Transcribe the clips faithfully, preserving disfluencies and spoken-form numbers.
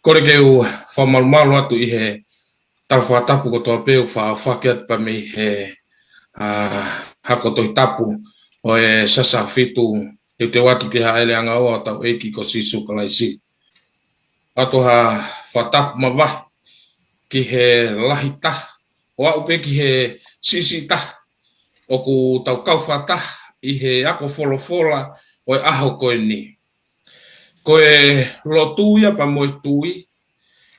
Kole ke u fakamalumalu atu ʻi he tala fakatapu kotoa pē ʻoku faʻa fakahoko atu pea mei he, ā, hako Tohi Tapu ʻo e Siasi Fitu, ʻi he teu atu ki he hāʻele ʻanga ua ʻo hotau ʻEiki ko Sīsū Kalaisi. ʻOatu ha fakatapu mavahe ki he lahi taha, ʻo aʻu pē ki he siʻisiʻi taha, ʻoku tau kau fakataha ʻi he ako folofola ʻo e ʻaho ko eni. Ko e lotu ia pea mo e tui,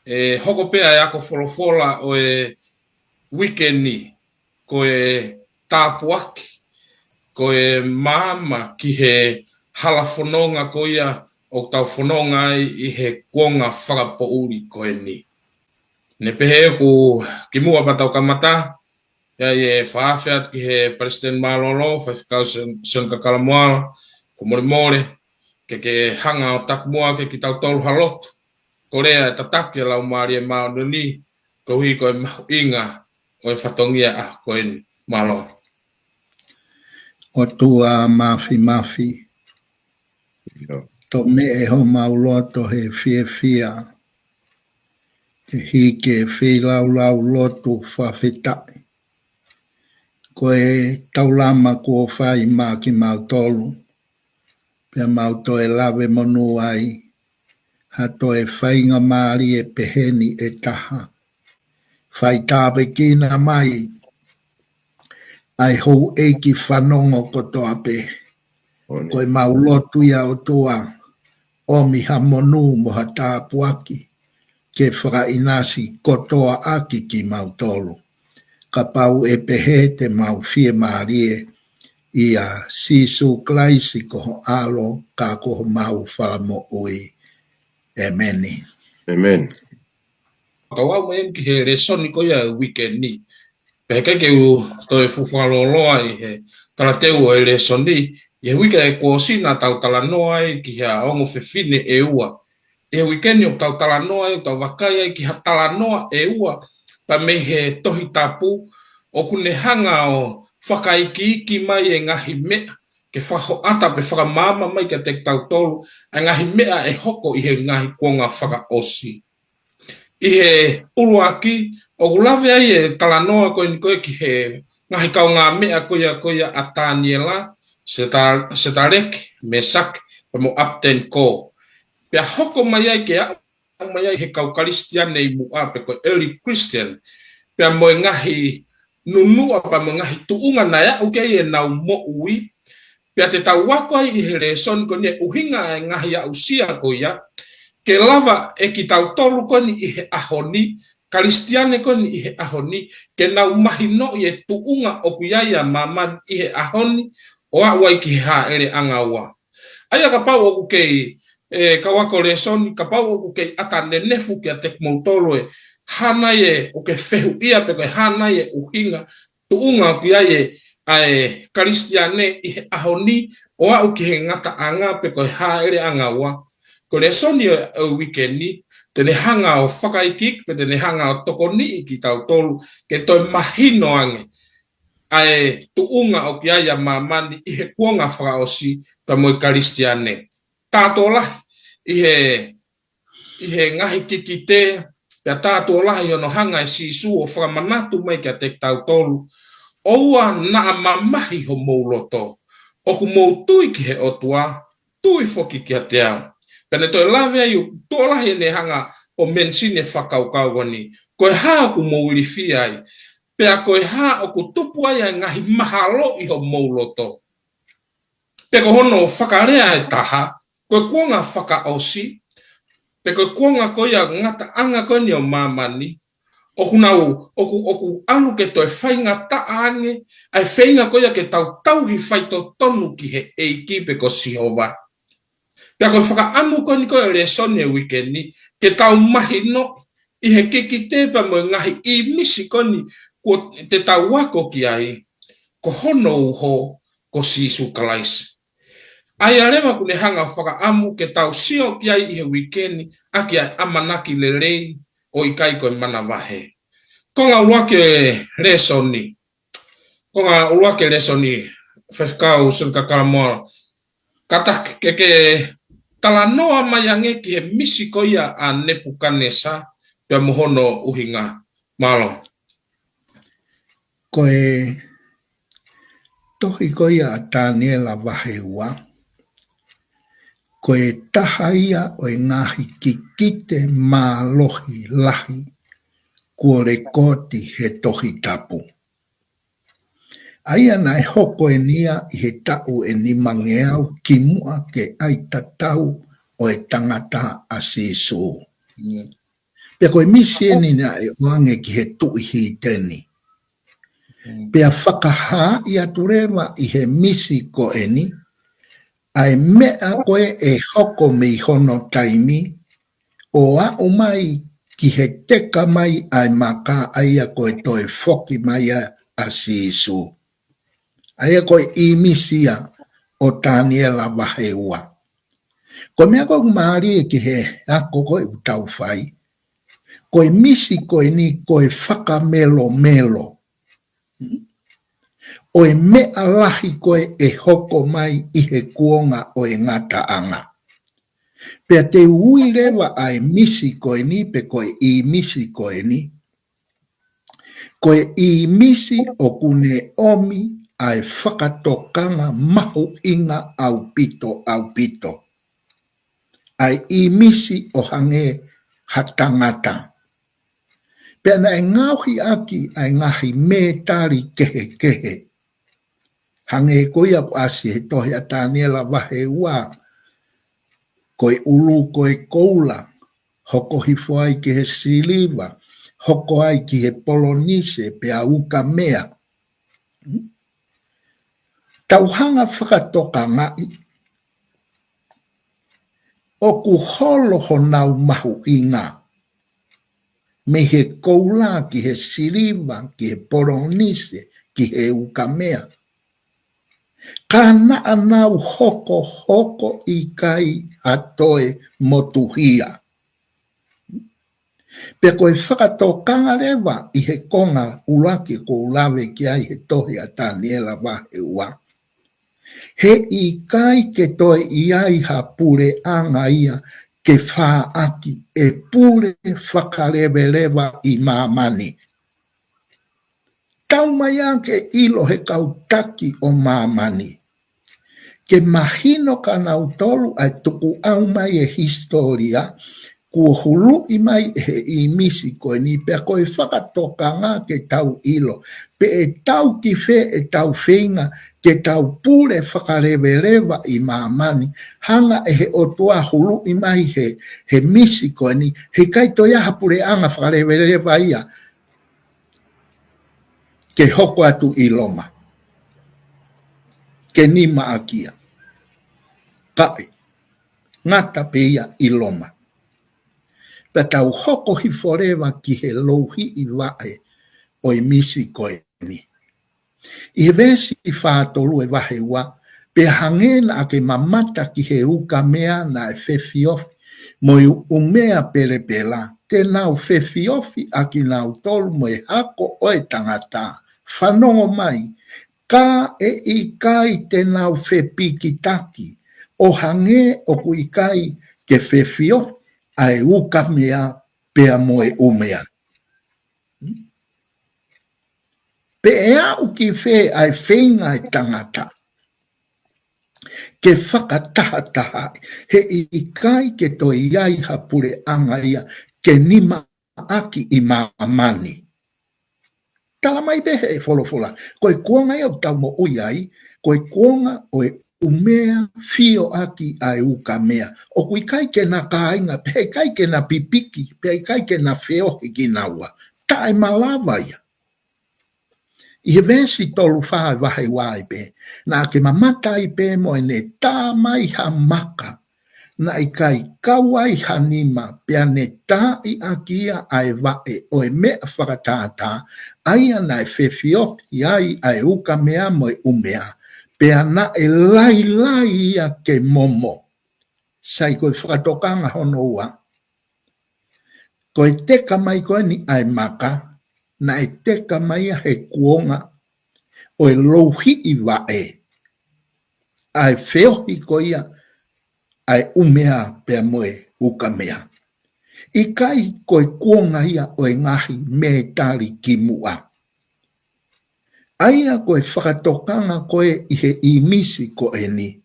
ʻe hoko pē ʻa e ako folofola ʻo e uike ni ko e tāpuaki, ko e maama ki he hala fononga ko ia ʻoku tau fononga ai ʻi he kuonga fakapoʻuli ko eni. Ne pehē ʻoku kimuʻa pea tau kamata, ʻe ʻi ai e fakaafe atu ki he Palesiteni Mālōlō, Faifekau Sione, Sione Kakala Moala, fakamolemole, ke ke hanga ʻo taki muʻa ke kitautolu ha lotu kolea e tataki ʻa e Laumālie Māʻoniʻoni, koeʻuhi ko e mahuʻinga ʻo e fatongia ʻaho ko eni. Mālō. ʻOtua Māfimafi, ʻio, tomeʻe homau loto he fiefia, he hiki e feilaulau lotu fakafetaʻi. Ko e taulama kuo fai maʻa kimautolu, pea mau toe lave monū ai ha toe faingamālie peheni ʻe taha. Fai tāpuekina mai ʻa e houʻeiki fanongo kotoa pē. Ko e mau lotu ia ʻOtua, ʻomi ha monū mo ha tāpuaki ke fakaʻinasi kotoa ʻaki kimautolu. Kapau ʻe pehē te mau fiemālie, ʻia Sīsū Kalaisi ko ho ʻAlo, ka ko homau Fakamoʻui. ʻEmeni. ʻEmeni. Kau aʻu mai eni ki he lēsoni ko ia e uike ni. Pea ʻikai ke u toe fuʻu fakalōloa ʻi he talateu ʻo e lēsoni, ʻi he uike kuo ʻosi naʻa tau talanoa ai ki ha ongo fefine ʻe ua. ʻI he uike ni ʻoku tau talanoa ai, tau vakai ai ki ha talanoa ʻe ua pea mei he Tohi Tapu, ʻoku ne hanga ʻo fakaikiiki mai e ngaahi meʻa ke fakahoʻata pe fakamaama mai kiate kitautolu ʻa e ngaahi meʻa ʻe hoko ʻi he ngaahi kuonga fakaʻosi. ʻI he ʻuluaki, ʻoku lave ai e talanoa ko eni ko ē ki he ngaahi kaungāmeʻa ko ia, ko ia ʻa Taniela, Seta-, Setaleki, Mesaki, pea mo ʻApitenikō. Pea hoko mai ai ke aʻu mai ai he kau Kalisitiane ʻi muʻa pe ko e early Christian, pea mo e ngaahi nunuʻa pea mo e ngaahi tuʻunga naʻe aʻu ki ai ʻenau moʻui, pea te tau ako ai ʻi he lēsoni ko eni e ʻuhinga e ngaahi aʻusia ko ia, ke lava ʻe kitautolu ko eni ʻi he ʻaho ni, Kalisitiane ko eni ʻi he ʻaho ni, ke nau mahinoʻi e tuʻunga ʻoku ʻi ai ʻa māmani ʻi he ʻaho ni, ʻo aʻu ai ki he hāʻele ʻanga ua. ʻA ia kapau ʻoku kei, ʻe, kau ako lēsoni, kapau ʻoku kei ʻata nenefu kiate kimoutolu e hā nai e, ʻoku ke fehuʻia pe ko e hā nai e ʻuhinga, tuʻunga ʻoku ʻi ai e, ʻa e Kalisitiane ʻi he ʻaho ni, ʻo aʻu ki he ngataʻanga pe ko e hāʻele ʻanga ua. Ko e lēsoni ʻo e, ʻo e uike ni, te ne hanga ʻo fakaikiiki pe te ne hanga ʻo tokoniʻi kitautolu, ke toe mahino ange ʻa e tuʻunga ʻoku ʻi ai ʻa māmani ʻi he kuonga fakaʻosi pea mo e Kalisitiane. Tā tuʻo lahi ʻi he, ʻi he ngaahi kikite, pea tā tuʻo lahi hono hanga ʻe Sīsū ʻo fakamanatu mai kiate kitautolu, ʻoua naʻa mamahi homou loto. ʻOku mou tui ki he ʻOtua, tui foki kiate au. Pea ne toe lave ai, tuʻo lahi ʻene hanga ʻo mention e fakakaukau ko eni. Ko e hā ʻoku mou ilifia ai? Pea ko e hā ʻoku tupu ai ʻa e ngaahi mahalo ʻi homou loto? Pe ko hono fakalea ʻe taha, ko e kuonga fakaʻosi, pe ko e kuonga ko ia ngataʻanga ko eni ʻo māmani, ʻoku nau, ʻoku, ʻoku ʻalu ke toe faingataʻa ange ʻa e feinga ko ia ke tau tauhi faitotonu ki he ʻEiki pe ko Sihova. Pea ko e fakaʻamu ko eni ko e lēsoni e uike ni, ke tau mahino ʻi he kikite pea mo e ngaahi ʻīmisi ko eni kuo te tau ako ki ai, ko hono uho ko Sīsū Kalaisi. ʻA ia leva ʻoku ne hanga ʻo fakaʻamu ke tau sio ki ai ʻi he uike ni, ʻaki ʻa e ʻamanaki lelei ʻo ʻikai ko e manavahē. Konga ʻuluaki e lēsoni. Konga ʻuluaki e lēsoni, Faifekau Sione Kakala Moala. Kātaki ke ke talanoa mai ange ki he misi ko ia ʻa Nepukanesa pea mo hono ʻuhinga. Mālō. Ko e tohi ko ia ʻa Taniela vahe ua, ko e taha ia ʻo e ngaahi kikite mālohi lahi kuo lekooti he Tohi Tapu. ʻA ia naʻe hoko eni ia ʻi he taʻu ʻe nimangeau kimuʻa ke ʻai tatau ʻo e tangata ʻa Sīsū. Mm. Pea ko e misi eni naʻe ʻoange ki he tuʻi hiteni. Mm. Pea fakahaaʻi atu leva ʻi he misi ko eni ʻa e meʻa ko ē ʻe hoko mei hono taimi ʻo aʻu mai ki he teka mai ʻa e maka, ʻa ia ko e toe foki mai ʻa, ʻa Sīsū. ʻA ia ko e ʻīmisi ia ʻo Taniela vahe ua. Ko e meʻa ʻoku mālie ki he ako ko ē ʻoku tau fai, ko e misi ko eni ko e fakamelomelo ʻo e meʻa lahi ko ē ʻe hoko mai ʻi he kuonga ʻo e ngataʻanga. Pea te u ui leva ʻa e misi ko eni, pe ko e ʻīmisi ko eni, ko e ʻīmisi ʻoku ne ʻomi ʻa e fakatokanga mahuʻinga ʻaupito, ʻaupito. ʻA e ʻīmisi ʻo hangē ha tangata. Pea naʻe ngaohi ʻaki ʻa e ngaahi mētali kehekehe. Hangē ko ia ʻoku ʻasi he tohi ʻa Taniela vahe ua, ko e ʻulu ko e koula, hoko hifo ai ki he siliva, hoko ai ki he polonise, pea ukamea. Tau hanga fakatokangaʻi, ʻoku holo honau mahuʻinga mei he koula ki he siliva, ki he polonise, ki he ukamea. Ka naʻa nau hokohoko ʻikai ha toe motuhia. Pea ko e fakatokanga leva ʻi he konga ʻuluaki ʻoku ou lave ki ai he tohi ʻa Taniela vahe ua, he ʻikai ke toe ʻi ai ha puleʻanga ia ke fāʻaki ʻe pule fakaleveleva ʻi māmani. Tau mai ā ke ʻilo he kau taki ʻo māmani, ke mahino kia nautolu ʻa e tukuʻau mai e hisitōlia kuo huluʻi mai ʻe he ʻīmisi ko eni, pea ko e fakatokanga ke tau ʻilo pe ʻe tau ki fē ʻetau feinga ke tau pule fakaleveleva ʻi māmani, hanga ʻe he ʻOtua huluʻi mai he, he misi ko eni, he ʻikai toe ʻi ai ha puleʻanga fakaleveleva ia ke hoko atu ʻi Loma, ke nima ʻaki ia. Kae ngata pē ia ʻi Loma. Pea tau hoko hifo leva ki he louhiʻi vaʻe ʻo e misi ko eni. ʻI he veesi fā tolu ʻo e vahe ua, pea hangē naʻa ke mamata ki he ukamea naʻe fefiofi mo e ʻumea pelepela, te nau fefiofi ʻa kinautolu mo e hako ʻo e tangata. Fanongo mai, ka ʻe ʻikai te nau fepikitaki, ʻo hangē ʻoku ʻikai ke fefiofi ʻa e ukamea pea mo e ʻumea. Pe ʻe aʻu ki fē ʻa e feinga ʻa e tangata ke fakatahatahaʻi, he ʻikai ke toe ʻi ai ha puleʻanga ia ke nima ʻaki ʻi māmani. Tala mai pē he folofola, ko e kuonga ia ʻoku tau moʻui ai, ko e kuonga ʻo e ʻumea fio ʻaki ʻa e ukamea. ʻOku ʻikai ke na kāinga, pea ʻikai ke na pipiki, pea ʻikai ke na feohi kinaua. Taʻemalava ia. ʻI he veesi tolu fā ʻo e vahe ua ai pē, naʻa ke mamata ai pē mo ʻene tā mai ha maka naʻe ʻikai kau ai ha nima, pea ne taaʻi ʻaki ia ʻa e vaʻe ʻo e meʻa fakatātā, ʻa ia naʻe fefiofi ai ʻa e ukamea mo e ʻumea, pea naʻe lailai ia ke momo. Sai, ko e fakatokanga hono ua. Ko e teka mai ko eni ʻa e maka, naʻe teka mai ia he kuonga ʻo e louhiʻi vaʻe. ʻA e feohi ko ia ʻa e ʻumea pea mo e ukamea. ʻIkai ko e kuonga ia ʻo e ngaahi mētali kimuʻa. ʻA ia ko e fakatokanga ko ē ʻi he ʻīmisi ko eni.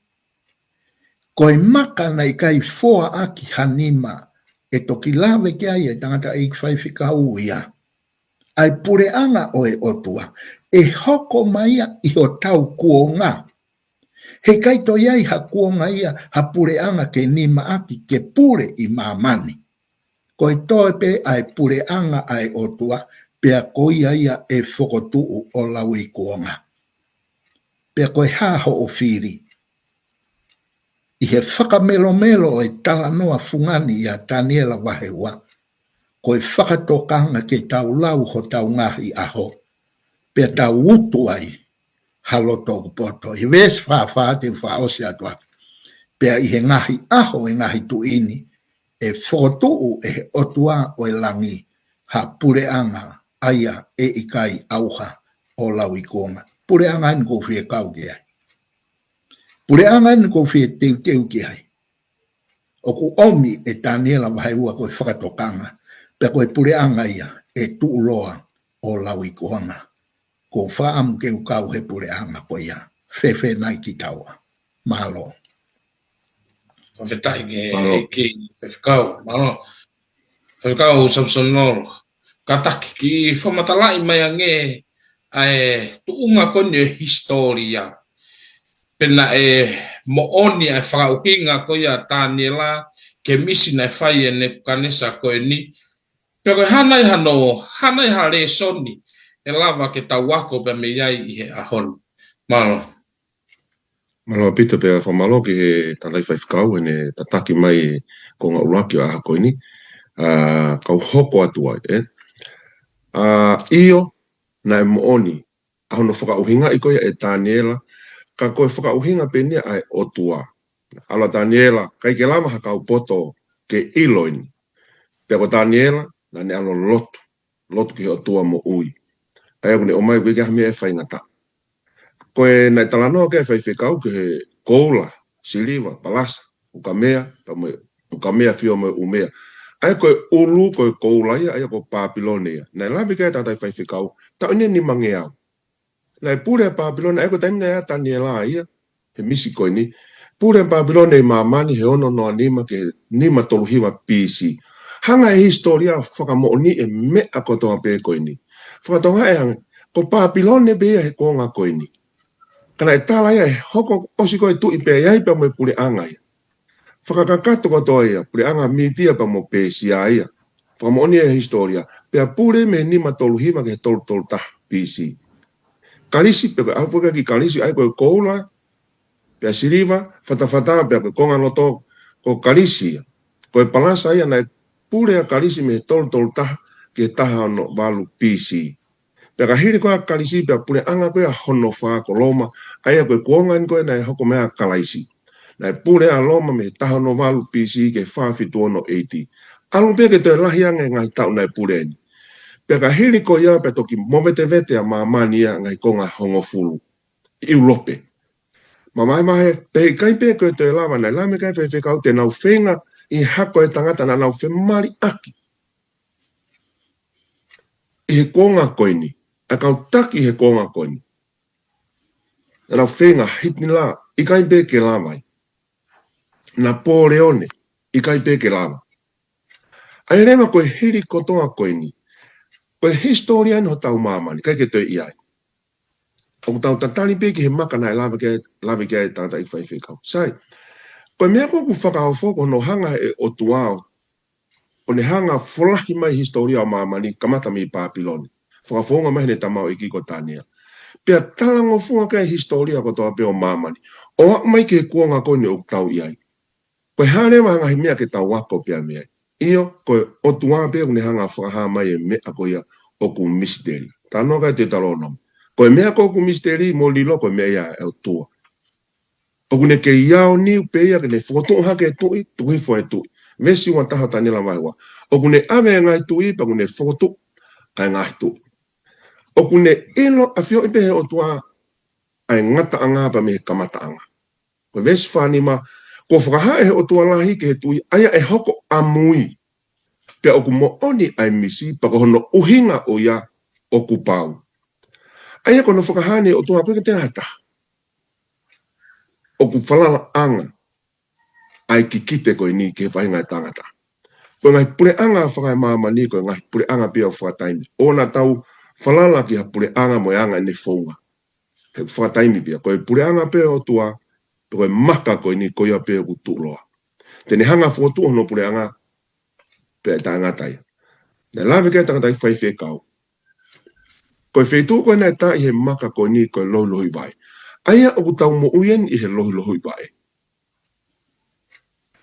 Ko e maka naʻe ʻikai foaʻaki ha nima ʻe toki lave ki ai e tangataʻeiki faifekau ia. ʻA e puleʻanga ʻo e ʻOtua. ʻE hoko mai ia ʻi hotau kuonga. Heʻikai toe ʻi ai ha kuonga ia ha puleʻanga ke nimaʻaki ke pule ʻi māmani. Ko e toe pē ʻa e puleʻanga ʻa e ʻOtua, pea ko ia ia ʻe fokotuʻu ʻo lauikuonga. Pea ko e hā hoʻo fili. ʻI he fakamelomelo ʻo e talanoa fungani ʻia Taniela vahe ua, ko e fakatokanga ke tau lau hotau ngaahi ʻaho, pea tau utu ai ha loto ʻoku poto. ʻI he veesi fā fā te u fakaʻosi atu atu. Pea ʻi he ngaahi ʻaho ʻo e ngaahi tuʻi ni, ʻe fokotuʻu ʻe he ʻOtua ʻo e langi ha puleʻanga ʻa ia ʻe ʻikai ʻauha ʻo lauikuonga. Puleʻanga eni ʻoku ou fie kau ki ai. Puleʻanga eni ʻoku ou fie teuteu ki ai. ʻOku ʻomi ʻe Taniela vahe ua ko e fakatokanga, pea ko e puleʻanga ia ʻe tuʻuloa ʻo lauikuonga. ʻOku ou fakaʻamu ke u kau he puleʻanga ko ia. Fēfē nai kitaua? Mālō. Fakafetaʻi ki he Mālō. ʻEiki faifekau. Mālō. Faifekau Samson Lolo. Kātaki ke fakamatalaʻi mai ange ʻa e tuʻunga ko eni ʻo e hisitōlia. Pe naʻe moʻoni ʻa e fakaʻuhinga ko ia ʻa Taniela ki he misi naʻe fai ʻe Nepukanesa ko eni. Pea ko e hā nai hano, hā nai ha lēsoni ʻe lava ke tau ako pea mei ai ʻi he ʻaho ni. Mālō. Mālō ʻaupito pea fakamālō ki he tangataʻeiki faifekau heʻene tataki mai e konga ʻuluaki ʻo e ʻaho ko eni. ʻA, kau hoko atu ai, ē. ʻA, ʻio, naʻe moʻoni ʻa hono fakaʻuhingaʻi ko ia ʻe Taniela, ka ko e fakaʻuhinga pē eni ia ʻa e ʻOtua. ʻAlu ʻa Taniela, ʻikai ke lava ha kau poto ke ʻilo eni. Pea ko Taniela, naʻa ne ʻalu ʻo lotu. Lotu ki he ʻOtua moʻui. ʻA ia ʻoku ne ʻomai, ʻoku ʻikai ha meʻa ʻe faingataʻa. Ko e naʻe talanoa ki ai e faifekau ki he koula, siliva, palasa, ukamea, pea mo e ukamea ʻafio mo e ʻumea. ʻA ia ko e ʻulu, ko e koula ia, ʻa ia ko Pāpilone ia. Naʻe lave ki ai e tangataʻeiki faifekau, taʻu ʻe nimangeau. Naʻe pule ʻa Pāpilone, ʻa ia ko e taimi naʻe ʻi ai ʻa Taniela ia, he misi ko eni. Pule ʻa Pāpilone ʻi māmani he ono noa nima ki he nima tolu hiva B C. Hanga ʻe he hisitōlia ʻo fakamoʻoniʻi e meʻa kotoa pē ko eni. Fakatokangaʻi ange, ko Pāpilone pē ia he kuonga ko eni. Ka naʻe tala ia ʻe hoko ʻosi ko ē tuʻi pea ʻi ai pea mo e puleʻanga ia. Fakakakato kotoa ia, puleʻanga Mītia pea mo Pēsia ia. Fakamoʻoni ʻe he hisitōlia. Pea pule mei he nima tolu hiva ki he tolu tolu taha B C. Kalisi, pea ko e ʻalu foki ki Kalisi, ʻa ia ko e koula, pea siliva, fatafata, pea ko e konga loto, ko Kalisi ia. Ko e palasa ia naʻe pule ʻa Kalisi mei he tolu tolu taha ki he taha ono valu B C. Pea ka hili ko ē ʻa Kalisi pea puleʻanga ko ē ʻa hono fā ko Loma, ʻa ia ko e kuonga eni ko ē naʻe hoko mai ai ʻa Kalaisi. Naʻe pule ʻa Loma mei he taha ono valu B C ki he fā fitu ono A D. ʻAlu pē ke toe lahi ange e ngaahi taʻu naʻe pule eni. Pea ka hili ko ia pea toki movetevete ʻa māmani ia ngaahi konga hongofulu ʻi ʻIulope. Mamae mahe, pea ʻikai pē ke toe lava, naʻe lave ki ai e faifekau te nau feinga ʻi he hako e tangata naʻa nau femaliʻaki ʻi he kuonga ko eni, ʻa e kau taki ʻi he kuonga ko eni. Naʻa nau feinga, Hitilā, ʻikai pē ke lava ia. Napoleone, ʻikai pē ke lava. ʻA ia leva ko e hili kotoa ko eni. Ko e hisitōlia eni hotau māmani, ʻikai ke toe ʻi ai. ʻOku tau tatali pē ki he maka naʻe lave ki ai, lave ki ai e tangataʻeiki faifekau. Sai, ko e meʻa ko ē ʻoku fakaofo ko hono hanga ʻe he ʻOtua ʻo ʻo ne hanga ʻo folahi mai e hisitōlia ʻo māmani, kamata mei Pāpilone. Fakafounga mai heʻene tamaioʻeiki ko Taniela. Pea talangofua ki ai e hisitōlia kotoa pē ʻo māmani. ʻO aʻu mai ki he kuonga ko eni ʻoku tau ʻi ai. Ko e hā leva ha ngaahi meʻa ke tau ako pea mei ai. ʻIo, ko e ʻOtua pē ʻoku ne hanga ʻo fakahā mai e meʻa ko ia ʻoku misiteli. Talanoa ki ai Teutalōnome. Ko e meʻa ko ē ʻoku misiteli mo lilo ko e meʻa ia ʻa e ʻOtua. ʻOku ne kei aoniu pē ia ke ne fokotuʻu hake e tuʻi, tuku hifo e tuʻi. Veesi ua taha ʻo Taniela vahe ua. ʻOku ne ʻave e ngaahi tuʻi, pea ʻoku ne fokotuʻu ʻa e ngaahi tuʻi. ʻOku ne ʻilo ʻafioʻi pē ʻe he ʻOtua ʻa e ngataʻanga pea mei he kamataʻanga. Ko e veesi fā nima, Kuo fakahā ʻe he ʻOtua lahi ki he tuʻi ʻa ia ʻe hoko ʻamui. Pea ʻoku moʻoni ʻa e misi, pea ko hono ʻuhinga ʻo ia ʻoku pau. ʻA ia ko hono fakahā ʻe he ʻOtua ko e ke te ata. ʻOku falalaʻanga ʻa e kikite ko eni ki he faʻahinga ʻo e tangata. Ko e ngaahi puleʻanga fakaemāmani, ko e ngaahi puleʻanga pē ia ʻo fakataimi. ʻOua naʻa tau falala ki ha puleʻanga mo e anga ʻene founga. He fakataimi pē ia. Ko e puleʻanga pē ʻo e ʻOtua, pe ko e maka ko eni ko ia pē ʻoku tuʻuloa. Te ne hanga ʻo fokotuʻu hono puleʻanga, pea ʻe taʻengata ia. Naʻe lave ki ai e tangataʻeiki faifekau. Ko e feituʻu ko ē naʻe tā ʻi he maka ko eni ko e lohilohivaʻe. ʻA ia ʻoku tau moʻui eni ʻi he lohilohivaʻe.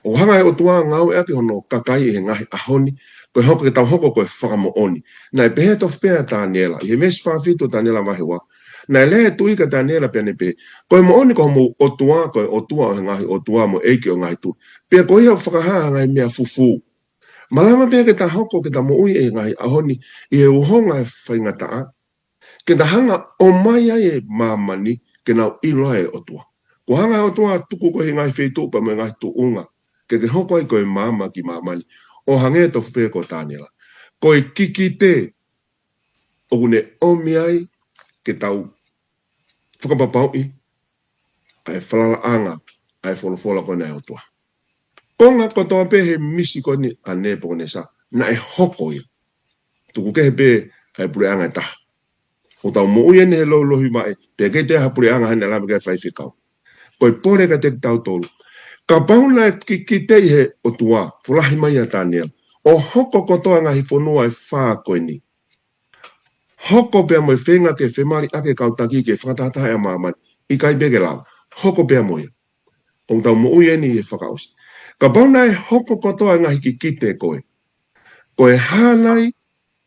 ʻO hanga ʻe he ʻOtua ʻo ngāueʻaki hono kakai ʻi he ngaahi ʻaho ni, ko e hoko ke tau hoko ko e fakamoʻoni. Naʻe pehē tofu pē ʻa Taniela, ʻi he veesi fā fitu ʻo Taniela vahe ua. Naʻe lea ʻa e tuʻi kia Taniela pea ne pehē, ko e moʻoni ko homou ʻOtua, ko e ʻOtua ʻo e ngaahi ʻotua mo e ʻEiki ʻo e ngaahi tuʻi. Pea ko ia ʻoku fakahā ʻa e ngaahi meʻa fufū. Malava pē ke ta hoko, ke ta moʻui ʻi he ngaahi ʻaho ni, ʻi he uhonga ʻo e faingataʻa, ke ta hanga ʻo ʻomai ai e māmani, ke nau ʻilo ai e ʻOtua. Kuo hanga ʻe he ʻOtua ʻo tuku koe ʻi he ngaahi feituʻu pea mo e ngaahi tuʻunga, ke ke hoko ai ko e maama ki māmani. ʻO hangē tofu pē ko Taniela. Ko e kikite ʻoku ne ʻomi ai ke tau fakapapauʻi ʻa e falalaʻanga ʻa e folofola ko ena ʻa e ʻOtua. Konga kotoa pē he misi ko eni ʻa Nepukanesa, naʻe hoko ia. Tuku kehe pē ʻa e puleʻanga ʻe taha. ʻOku tau moʻui eni he lohilohivaʻe, pea ʻikai toe ʻi ai ha puleʻanga hangē naʻe lave ki ai e faifekau. Ko e pole kiate kitautolu. Kapau naʻe kikite ʻi he ʻOtua, folahi mai ʻa Taniela, ʻo hoko kotoa e ngaahi fonua ʻe fā ko eni. Hoko pea mo e feinga ke femaliʻaki e kau taki ke fakatahataha ʻa māmani. ʻIkai pē ke lava. Hoko pea mo ia. ʻOku tau moʻui eni he fakaʻosi. Kapau naʻe hoko kotoa e ngaahi kikite ko ē, ko e hā nai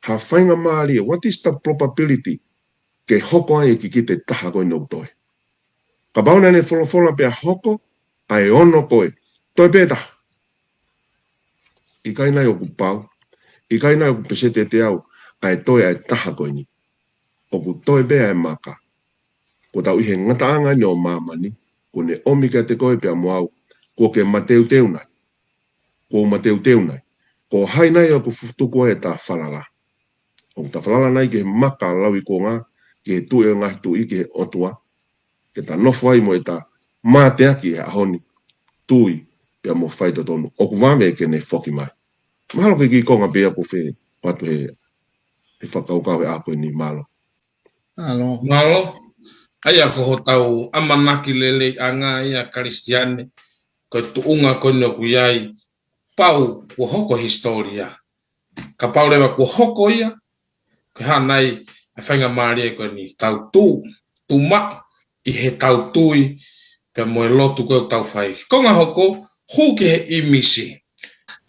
ha faingamālie, what is the probability ke hoko ai e kikite ʻe taha ko eni ʻoku toe? Kapau naʻa ne folofola pea hoko ʻa e ono ko ē, toe pē ʻe taha. ʻIkai nai ʻoku pau, ʻikai nai ʻoku peseti ʻe teau ʻa e toe ʻa e taha ko eni. ʻOku toe pē ʻa e maka. Kuo tau ʻi he ngataʻanga eni ʻo māmani, kuo ne ʻomi kiate koe pea mo au, kuo ke mateuteu nai. Kuo u mateuteu nai. Ko hai nai ʻoku fufutuku ai ʻeta falala? ʻOku ta falala nai ki he maka lauikuonga, ki he tuʻi ʻo e ngaahi tuʻi, ki he ʻOtua, ke ta nofo ai mo ʻeta mateaki he ʻaho ni, tui pea mo faitotonu. ʻOku vave ke ne foki mai. Mahalo ko e kiʻi konga pē ia ʻoku fie ʻoatu he, he fakakaukau he ʻaho ko eni. Mālō. Mālō. Mālō. ʻA ia ko hotau ʻamanaki leleiʻanga ia Kalisitiane, ko e tuʻunga ko eni ʻoku ʻi ai, pau kuo hoko hisitōlia. Kapau leva kuo hoko ia, ko e hā nai e faingamālie ko eni tau tuʻu, tuʻu maʻu ʻi heʻetau tui, pea mo e lotu ko ē ʻoku tau fai. Konga hoko, hū ki he ʻīmisi.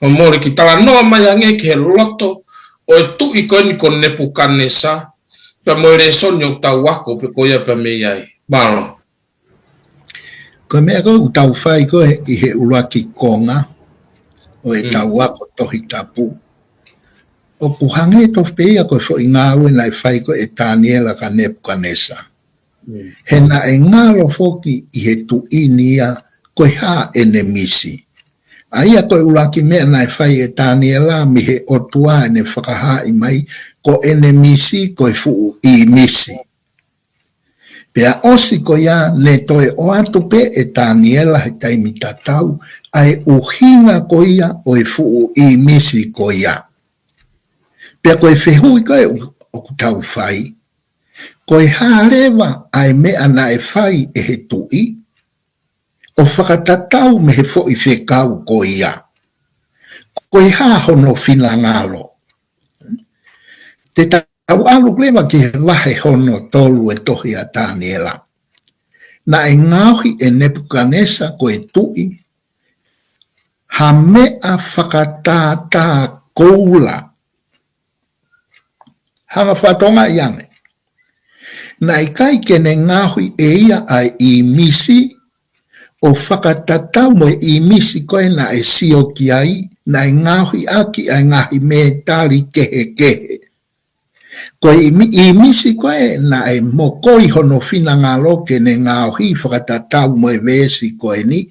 Fakamolemole ke talanoa mai ange ki he loto ʻo e tuʻi ko eni ko Nepukanesa, pea mo e lēsoni ʻoku tau ako pē ko ia pea mei ai. Mālō. Ko e meʻa ko ē ʻoku tau fai ko ē ʻi he ʻuluaki konga ʻo ʻetau ako Tohi Tapu, ʻoku hangē tofu pē ia ko e foʻi ngāue naʻe fai ko ē ʻe Taniela kia Nepukanesa. He naʻe ngalo foki ʻi he tuʻi ni ia ko e hā ʻene misi. ʻA ia ko e ʻuluaki meʻa naʻe fai ʻe Taniela mei he ʻOtua ʻene fakahaaʻi mai ko ʻene misi ko e fuʻu ʻīmisi. Pea ʻosi ko ia ne toe ʻoatu pē ʻe Taniela he taimi tatau ʻa e ʻuhinga ko ia ʻo e fuʻu ʻīmisi ko ia. Pea ko e fehuʻi ko ē ʻoku tau fai, ko e hā leva ʻa e meʻa naʻe fai ʻe he tuʻi ʻo fakatatau mei he foʻi fekau ko ia? Ko e hā hono finangalo? Te tau ʻalu leva ki he vahe hono tolu ʻo e tohi ʻa Taniela. Naʻe ngaohi ʻe Nepukanesa ko e tuʻi ha meʻa fakatātā koula. Hanga ʻo fakatokangaʻi ange. Naʻe ʻikai ke ne ngaohi ʻe ia ʻa e ʻīmisi ʻo fakatatau mo e ʻīmisi ko ē naʻe sio ki ai, naʻe ngaohi ʻaki ʻa e ngaahi mētali kehekehe. Ko e ʻīmi-, ʻīmisi ko ē naʻe mokoi hono finangalo ke ne ngaohi fakatatau mo e veesi ko eni,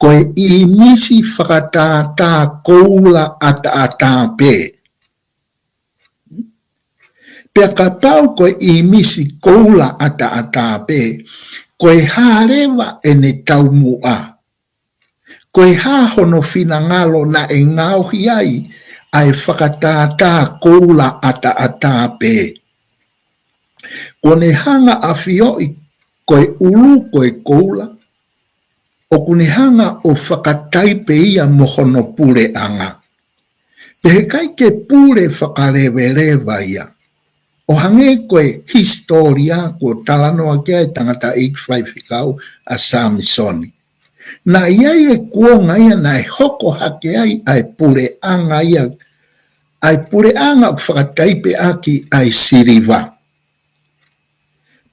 ko e ʻīmisi fakatātā koula ʻataʻatā pē. Pea kapau ko e ʻīmisi koula ʻataʻatā pē, ko e hā leva ʻene taumuʻa? Ko e hā hono finangalo naʻe ngaohi ai ʻa e fakatātā koula ʻataʻatā pē? Kuo ne hanga ʻo ʻafioʻi ko e ʻulu ko e koula, ʻoku ne hanga ʻo fakataipe ia mo hono puleʻanga. Pea heʻikai ke pule fakaleveleva ia. ʻO hangē ko e hisitōlia kuo talanoa ki ai e tangataʻeiki faifekau ʻa Samisoni. Naʻe ʻi ai e kuonga ia naʻe hoko hake ai ʻa e puleʻanga ia, ʻa e puleʻanga ʻoku fakataipeʻaki ʻa e siliva.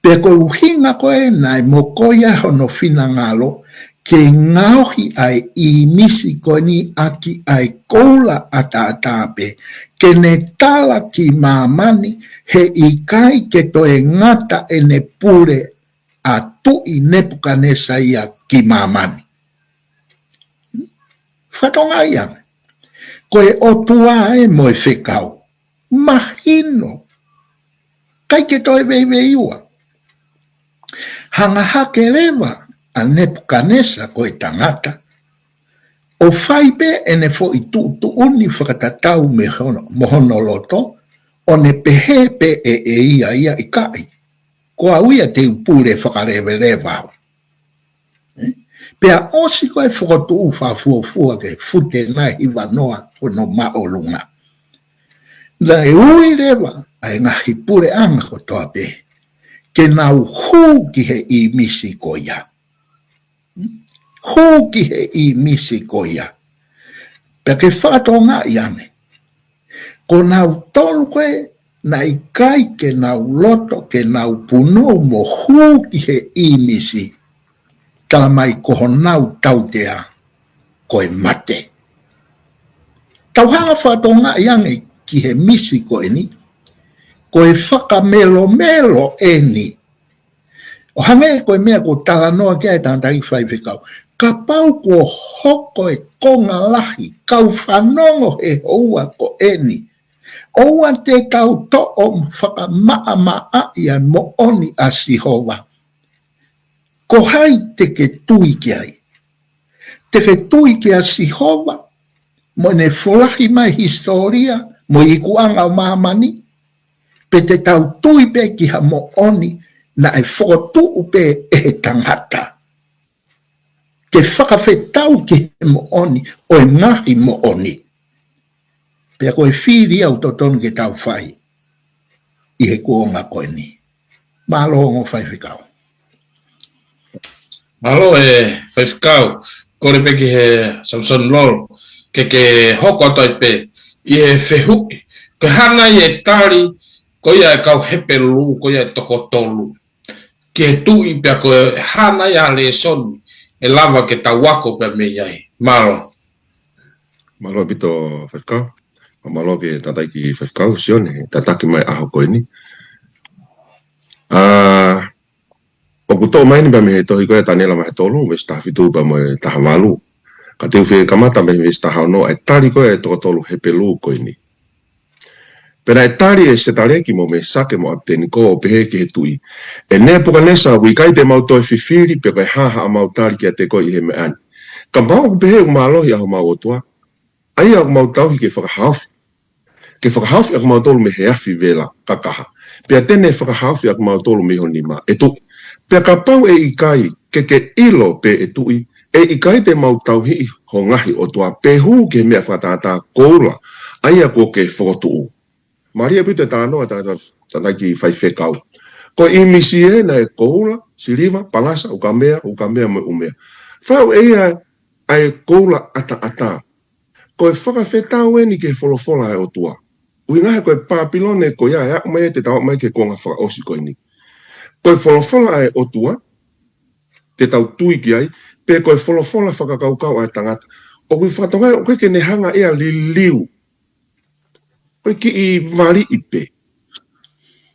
Pea ko e ʻuhinga ko ē naʻe mokoia hono finangalo ke ngaohi ʻa e ʻīmisi ko eni ʻaki ʻa e koula ʻataʻatā pē, ke ne tala ki māmani heʻikai ke toe ngata ʻene pule ʻa Tuʻi Nepukanesa ia ki māmani. Fatongia ia. Ko e ʻOtua ē mo e fekau. Mahino. ʻIkai ke toe veiveiua. Hanga hake leva ʻa Nepukanesa ko e tangata ʻo fai pē ʻene foʻi tuʻutuʻuni fakatatau mo hono, mo hono loto, ʻo ne pehē pē ʻe ia ia ʻikai. Ko au ia te u pule fakaleveleva au. Ē? Pea ʻosi ko e fokotuʻu fakafuofua ke fute nai hiva noa hono māʻolunga. Naʻe ui leva ʻa e ngaahi puleʻanga kotoa pē ke nau hū ki he ʻīmisi ko ia. Hū ki he ʻīmisi ko ia. Pea ke fakatokangaʻi ange. Ko nautolu ko ē naʻe ʻikai ke nau loto ke nau punou mo hū ki he ʻīmisi, talamai ko honau tautea ko e mate. Tau hanga fakatokangaʻi ange ki he misi ko eni, ko e fakamelomelo eni. ʻO hangē ko e meʻa kuo talanoa ki ai e tangataʻeiki faifekau. Kapau kuo hoko e konga lahi, kau fanongo he houa ko eni, ʻoua te tau toʻo fakamaʻamaʻa ʻa e moʻoni ʻa Sihova. Ko hai te ke tui ki ai? Te ke tui kia Sihova mo ʻene folahi mai e hisitōlia mo e ikuʻanga ʻo māmani? Pe te tau tui pē ki ha moʻoni naʻe fokotuʻu pē ʻe he tangata ke fakafetau ki he moʻoni ʻo e ngaahi moʻoni? Pea ko e fili ia ʻoku totonu ke tau fai ʻi he kuonga ko eni. Mālō ongo faifekau. Mālō e faifekau, kole pē ki he Samisoni Lolo, ke ke hoko atu ai pē ʻi he fehuʻi. Ko e hā nai e tali, ko ia e kau Hepelū, ko ia e toko tolu ki he tuʻi, pea ko e hā nai ʻa e lēsoni ʻe lava ke tau ako pē mei ai. Mālō. Mālō ʻaupito faifekau. Mālō ki he tangataʻeiki faifekau, Sione, he tataki mai ʻaho ko eni. ʻA, ʻoku toʻo mai eni pē mei he tohi ko ē ʻa Taniela vahe tolu, veesi taha fitu pea mo e taha valu. Ka te u fie kamata mei he veesi taha ono, ʻa e tali ko ē ʻa e toko tolu Hepelū ko eni. Pea naʻe tali ʻe Setaleki mo Mesake mo ʻApiteniko ʻo pehē ki he tuʻi, ʻE Nepukanesa, ʻoku ʻikai te mau toe fifili pe ko e hā haʻamau tali kiate koe ʻi he meʻa ni. Kapau ʻoku pehē ʻoku mālohi ʻa homau ʻOtua, ʻa ia ʻoku mau tauhi ke fakahaofi, ke fakahaofi ʻa kimautolu mei he afi vela kakaha, pea te ne fakahaofi ʻa kimautolu mei ho nima, ʻe tuʻi. Pea kapau ʻe ʻikai, ke ke ʻilo pē ʻe tuʻi, ʻe ʻikai te mau tauhiʻi ho ngaahi ʻotua, pe hū ki he meʻa fakatātā koula, ʻa ia kuo ke fokotuʻu. Mālie ʻaupito e talanoa ʻa e tangataʻeiki faifekau. Ko e ʻīmisi ē naʻe koula, siliva, palasa, ukamea, ukamea mo e ʻumea. Fai ʻe ia ʻa e koula ʻataʻatā. Ko e fakafetau eni ki he folofola ʻa e ʻOtua. ʻUhinga he ko e Pāpilone ko ia ʻe aʻu mai, te tau aʻu mai ki he konga fakaʻosi ko eni. Ko e folofola ʻa e ʻOtua, te tau tui ki ai, pe ko e folofola fakakaukau ʻa e tangata. ʻOku ʻi fatongia, ʻoku ʻikai ke ne hanga ia ʻo liliu. Ko e kiʻi valiʻi pē.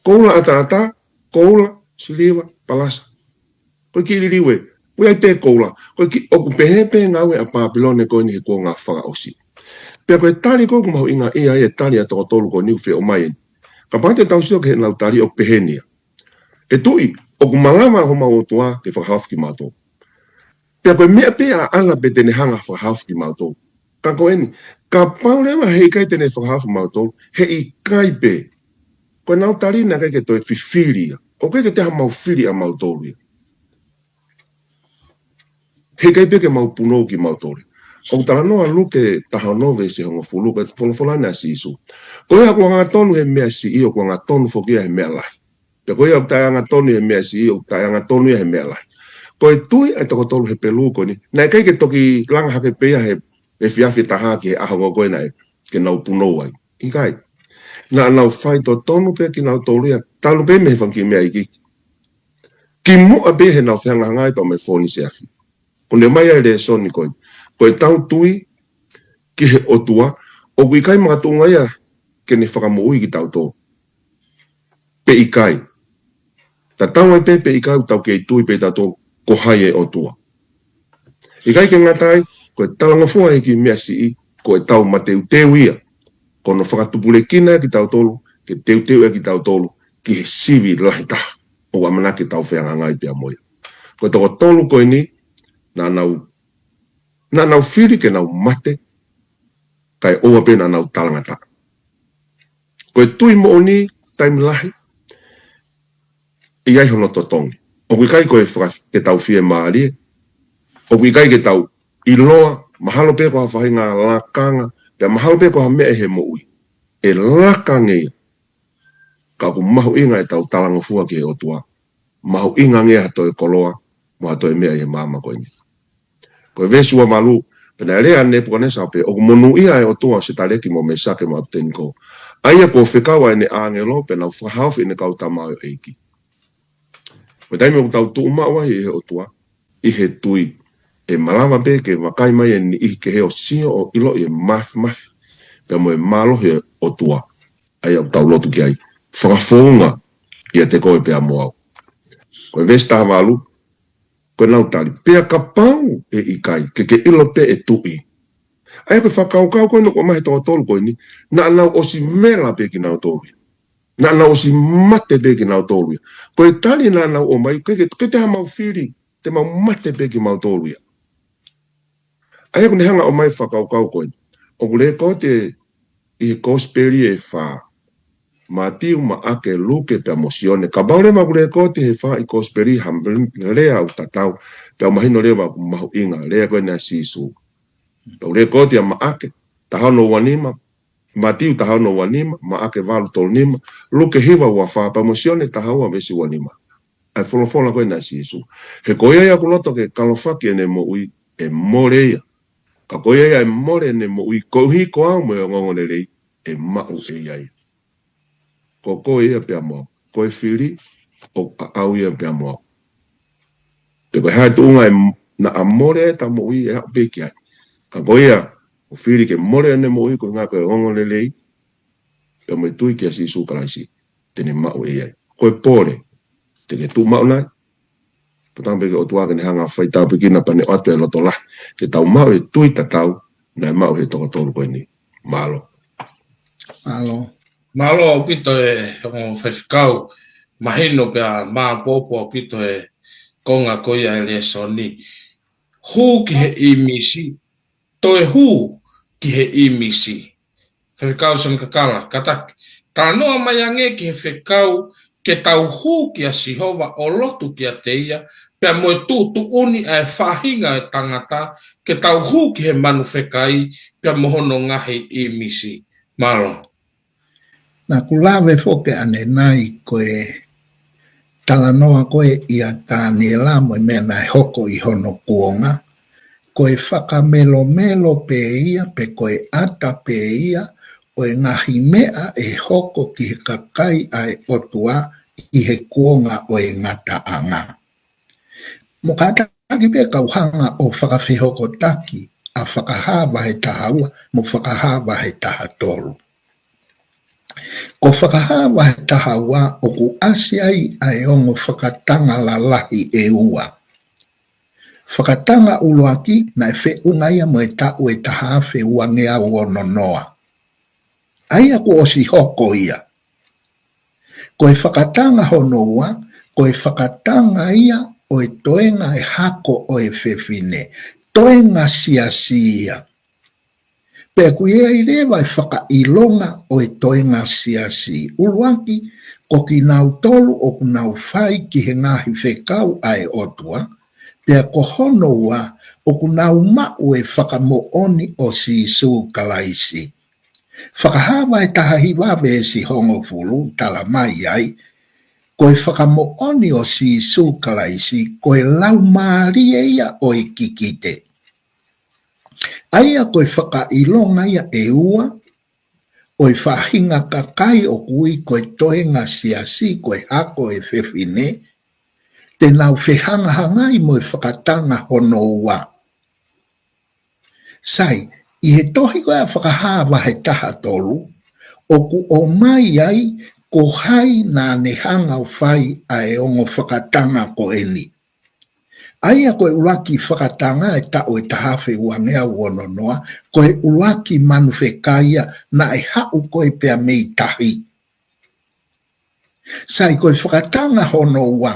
Koula ʻataʻatā, koula, siliva, palasa. Ko e kiʻi liliu ē. ʻOku ʻi ai pē koula, ko e ki-, ʻoku pehē pē ngāue ʻa Pāpilone ko eni he kuonga fakaʻosi. Pea ko e tali ko ē ʻoku mahuʻinga ia, ʻa e tali ʻa e toko tolu ko eni ʻoku feʻao mai eni. Kapau te tau sio ki heʻenau tali ʻoku pehē ni ia. ʻE tuʻi, ʻoku malava homau ʻOtua ke fakahaofi kimautolu. Pea ko e meʻa pē ʻaʻana pē te ne hanga fakahaofi kimautolu. Ka ko eni, kapau leva heʻikai te ne fakahaofi kimautolu, heʻikai pē. Ko ʻenau tali naʻe ʻikai ke toe fifili ia. ʻOku ʻikai ke toe ʻi ai haʻamau fili ʻamautolu ia. Heʻikai pē ke mau punou kimautolu. ʻOku talanoa Luke taha ono veesi hongofulu, ko e folofola eni ʻa Sīsū. Ko ia ʻoku angatonu he meʻa siʻi, ʻoku angatonu foki ia he meʻa lahi. Pea ko ia ʻoku taʻeangatonu he meʻa siʻi, ʻoku taʻeangatonu ia he meʻa lahi. Ko e tui ʻa e toko tolu Hepelū ko eni, naʻe ʻikai ke toki langa hake pē ia he, he efiafi ʻe taha ki he ʻaho ko ē naʻe, ke nau punou ai. ʻIkai. Naʻa nau faitotonu pē kinautolu ia, talu pē mei he fanga kiʻi meʻa iiki. Kimuʻa pē heʻenau fehangahangai pea mo e fō ni ʻo e afi. Ko ʻene ʻomai ʻa e lēsoni ko ē. Ko ʻetau tui ki he ʻOtua, ʻoku ʻikai makatuʻunga ia ke ne fakamoʻui kitautolu. Pe ʻikai. Tatau ai pē pe ʻikai ʻoku tau kei tui pē tautolu ko hai e ʻOtua. ʻIkai ke ngata ai, ko e talangofua ʻi he kiʻi meʻa siʻi, ko ʻetau mateuteu ia. Ko hono fakatupulekina ia kitautolu, ke teuteu ia kitautolu, ki he sivi lahi taha, ʻoku ʻamanaki ke tau fehangahangai pea mo ia. Ko e toko tolu ko eni, naʻa nau, naʻa nau fili ke nau mate, kae ʻoua pē naʻa nau talangataʻa. Ko e tui moʻoni, taimi lahi, ʻi ai hono totongi. ʻOku ʻikai ko e faka-, ke tau fiemālie. ʻOku ʻikai ke tau ʻiloa, mahalo pē ko ha faʻahinga lakanga, pea mahalo pē ko ha meʻa ʻi he moʻui. ʻE laka ange ia. Ka ʻoku mahuʻinga ʻetau talangofua ki he ʻOtua. Mahuʻinga ange ha toe koloa, mo ha toe meʻa ʻi he māmani ko eni. Ko e veesi ua valu, pea naʻe lea ʻa Nepukanesa pē, ʻoku monūʻia ʻa e ʻOtua ʻo Setaleki mo Mēsake mo ʻApitenikō. ʻA ia kuo fekau ʻa ʻene ʻāngelo, pea nau fakahaofi ʻene kau tamaioʻeiki. Ko e taimi ʻoku tau tuʻu maʻu ai ʻi he ʻOtua, ʻi he tui, ʻe malava pē ke vakai mai e niʻihi kehe ʻo sio ʻo ʻiloʻi e māfimafi, pea mo e mālohi ʻo e ʻOtua. ʻA ia ʻoku tau lotu ki ai, fakafounga ʻiate koe pea mo au. Ko e veesi taha valu, ko ʻenau tali, pea kapau ʻe ʻikai, ke ke ʻilo pē ʻe tuʻi. ʻA ia ko e fakakaukau ko eni ʻoku ʻomai he toko tolu ko eni, naʻa nau ʻosi vela pē kinautolu ia. Naʻa nau ʻosi mate pē kinautolu ia. Ko e tali naʻa nau ʻomai, ke, ke, ke te haʻamau fili, te mau mate pē kimautolu ia. ʻA ia ʻoku ne hanga ʻomai fakakaukau ko eni. ʻOku lēkooti ʻi he Kosipeli ʻe fā. Mātiu, Maʻake, Luke, pea mo Sione. Kapau leva ʻoku lēkooti he fā ʻi Kosipeli ha lea ʻoku tatau, pea ʻoku mahino leva ʻoku mahuʻinga, lea ko eni ʻa Sīsū. Pea ʻoku lēkooti ʻa Maʻake, taha ono ua nima, Mātiu taha ono ua nima, Maʻake valu tolu nima, Luke hiva ua fā, pea mo Sione taha ua veesi ua nima. ʻA e folofola ko eni ʻa Sīsū. He ko ia ia ʻoku loto ke kalofaki ʻene moʻui, ʻe mole ia. Ka ko ia ia ʻe mole ʻene moʻui, koeʻuhi ko au mo e ongoongolelei, ʻe maʻu ʻe ia ia. Ko koe ia pea mo au. Ko e fili, ʻoku ʻaʻau ia pea mo au. Pe ko e hā e tuʻunga ʻe m-, naʻa mole ʻeta moʻui ʻe aʻu pē ki ai. Ka ko ia, ʻoku fili ke mole ʻene moʻui, koeʻuhi ko e ongoongolelei, pea mo e tui kia Sīsū Kalaisi, te ne maʻu ʻe ia ia. Ko e pole, te ke tuʻu maʻu nai. Pea tala pē ki he ʻOtua ke ne hanga ʻo fai tāpuekina pea ne ʻoatu e loto lahi. Ke tau maʻu e tui tatau, naʻe maʻu he toko tolu ko eni. Mālō. Mālō. Mālō ʻaupito e ongo faifekau, mahino pea maopoopo ʻaupito e konga ko ia e lēsoni. Hū ki he ʻīmisi, toe hū ki he ʻīmisi. Faifekau Sione Kakala, kātaki, talanoa mai ange ki he fekau ke tau hū kia Sihova ʻo lotu kiate ia, pea mo e tuʻutuʻuni ʻa e faʻahinga e tangata, ke tau hū ki he manu fekai, pea mo hono ngaahi ʻīmisi. Mālō. Naʻa ku lave foki ʻanenai ko e talanoa ko ē ʻia Taniela mo e meʻa naʻe hoko ʻi hono kuonga. Ko e fakamelomelo pē ia, pe ko e ʻata pē ia, ʻo e ngaahi meʻa ʻe hoko ki he kakai ʻa e ʻOtua ʻi he kuonga ʻo e ngataʻanga. Mo kātaki pē kau hanga ʻo fakafehokotaki ʻa Fakahā vahe taha ua, mo Fakahā vahe taha tolu. Ko Fakahā vahe taha ua ʻoku ʻasi ai ʻa e ongo fakatanga lalahi ʻe ua. Fakatanga ʻuluaki naʻe feʻunga ia mo e taʻu ʻe taha afe uangeau ono noa. ʻA ia kuo ʻosi hoko ia. Ko e fakatanga hono ua, ko e fakatanga ia ʻo e toenga ʻo e hako ʻo e fefine. Toenga siasi ia. Pea ʻoku ʻi ai leva e fakaʻilonga ʻo e toenga siasi. ʻUluaki, ko kinautolu ʻoku nau fai ki he ngaahi fekau ʻa e ʻOtua, pea ko hono ua, ʻoku nau maʻu e fakamoʻoni ʻo Sīsū Kalaisi. Fakahā vahe taha hiva veesi hongofulu, tala mai ai, ko e fakamoʻoni ʻo Sīsū Kalaisi, ko e laumālie ia ʻo e kikite. ʻA ia ko e fakaʻilonga ia ʻe ua ʻo e faʻahinga kakai ʻoku ui ko e toenga siasi, ko e hako ʻo e fefine, te nau fehangahangai mo e fakatanga hono ua. Sai, ʻi he tohi ko ia Fakahā vahe taha tolu, ʻoku ʻomai ai ko hai naʻa ne hanga ʻo fai ʻa e ongo fakatanga ko eni. ʻA ia ko e ʻuluaki fakatanga ʻi he taʻu ʻe taha afe uangeau ono noa, ko e ʻuluaki manu fekai ia naʻe haʻu ko ē pea mei tahi. Sai, ko e fakatanga hono ua,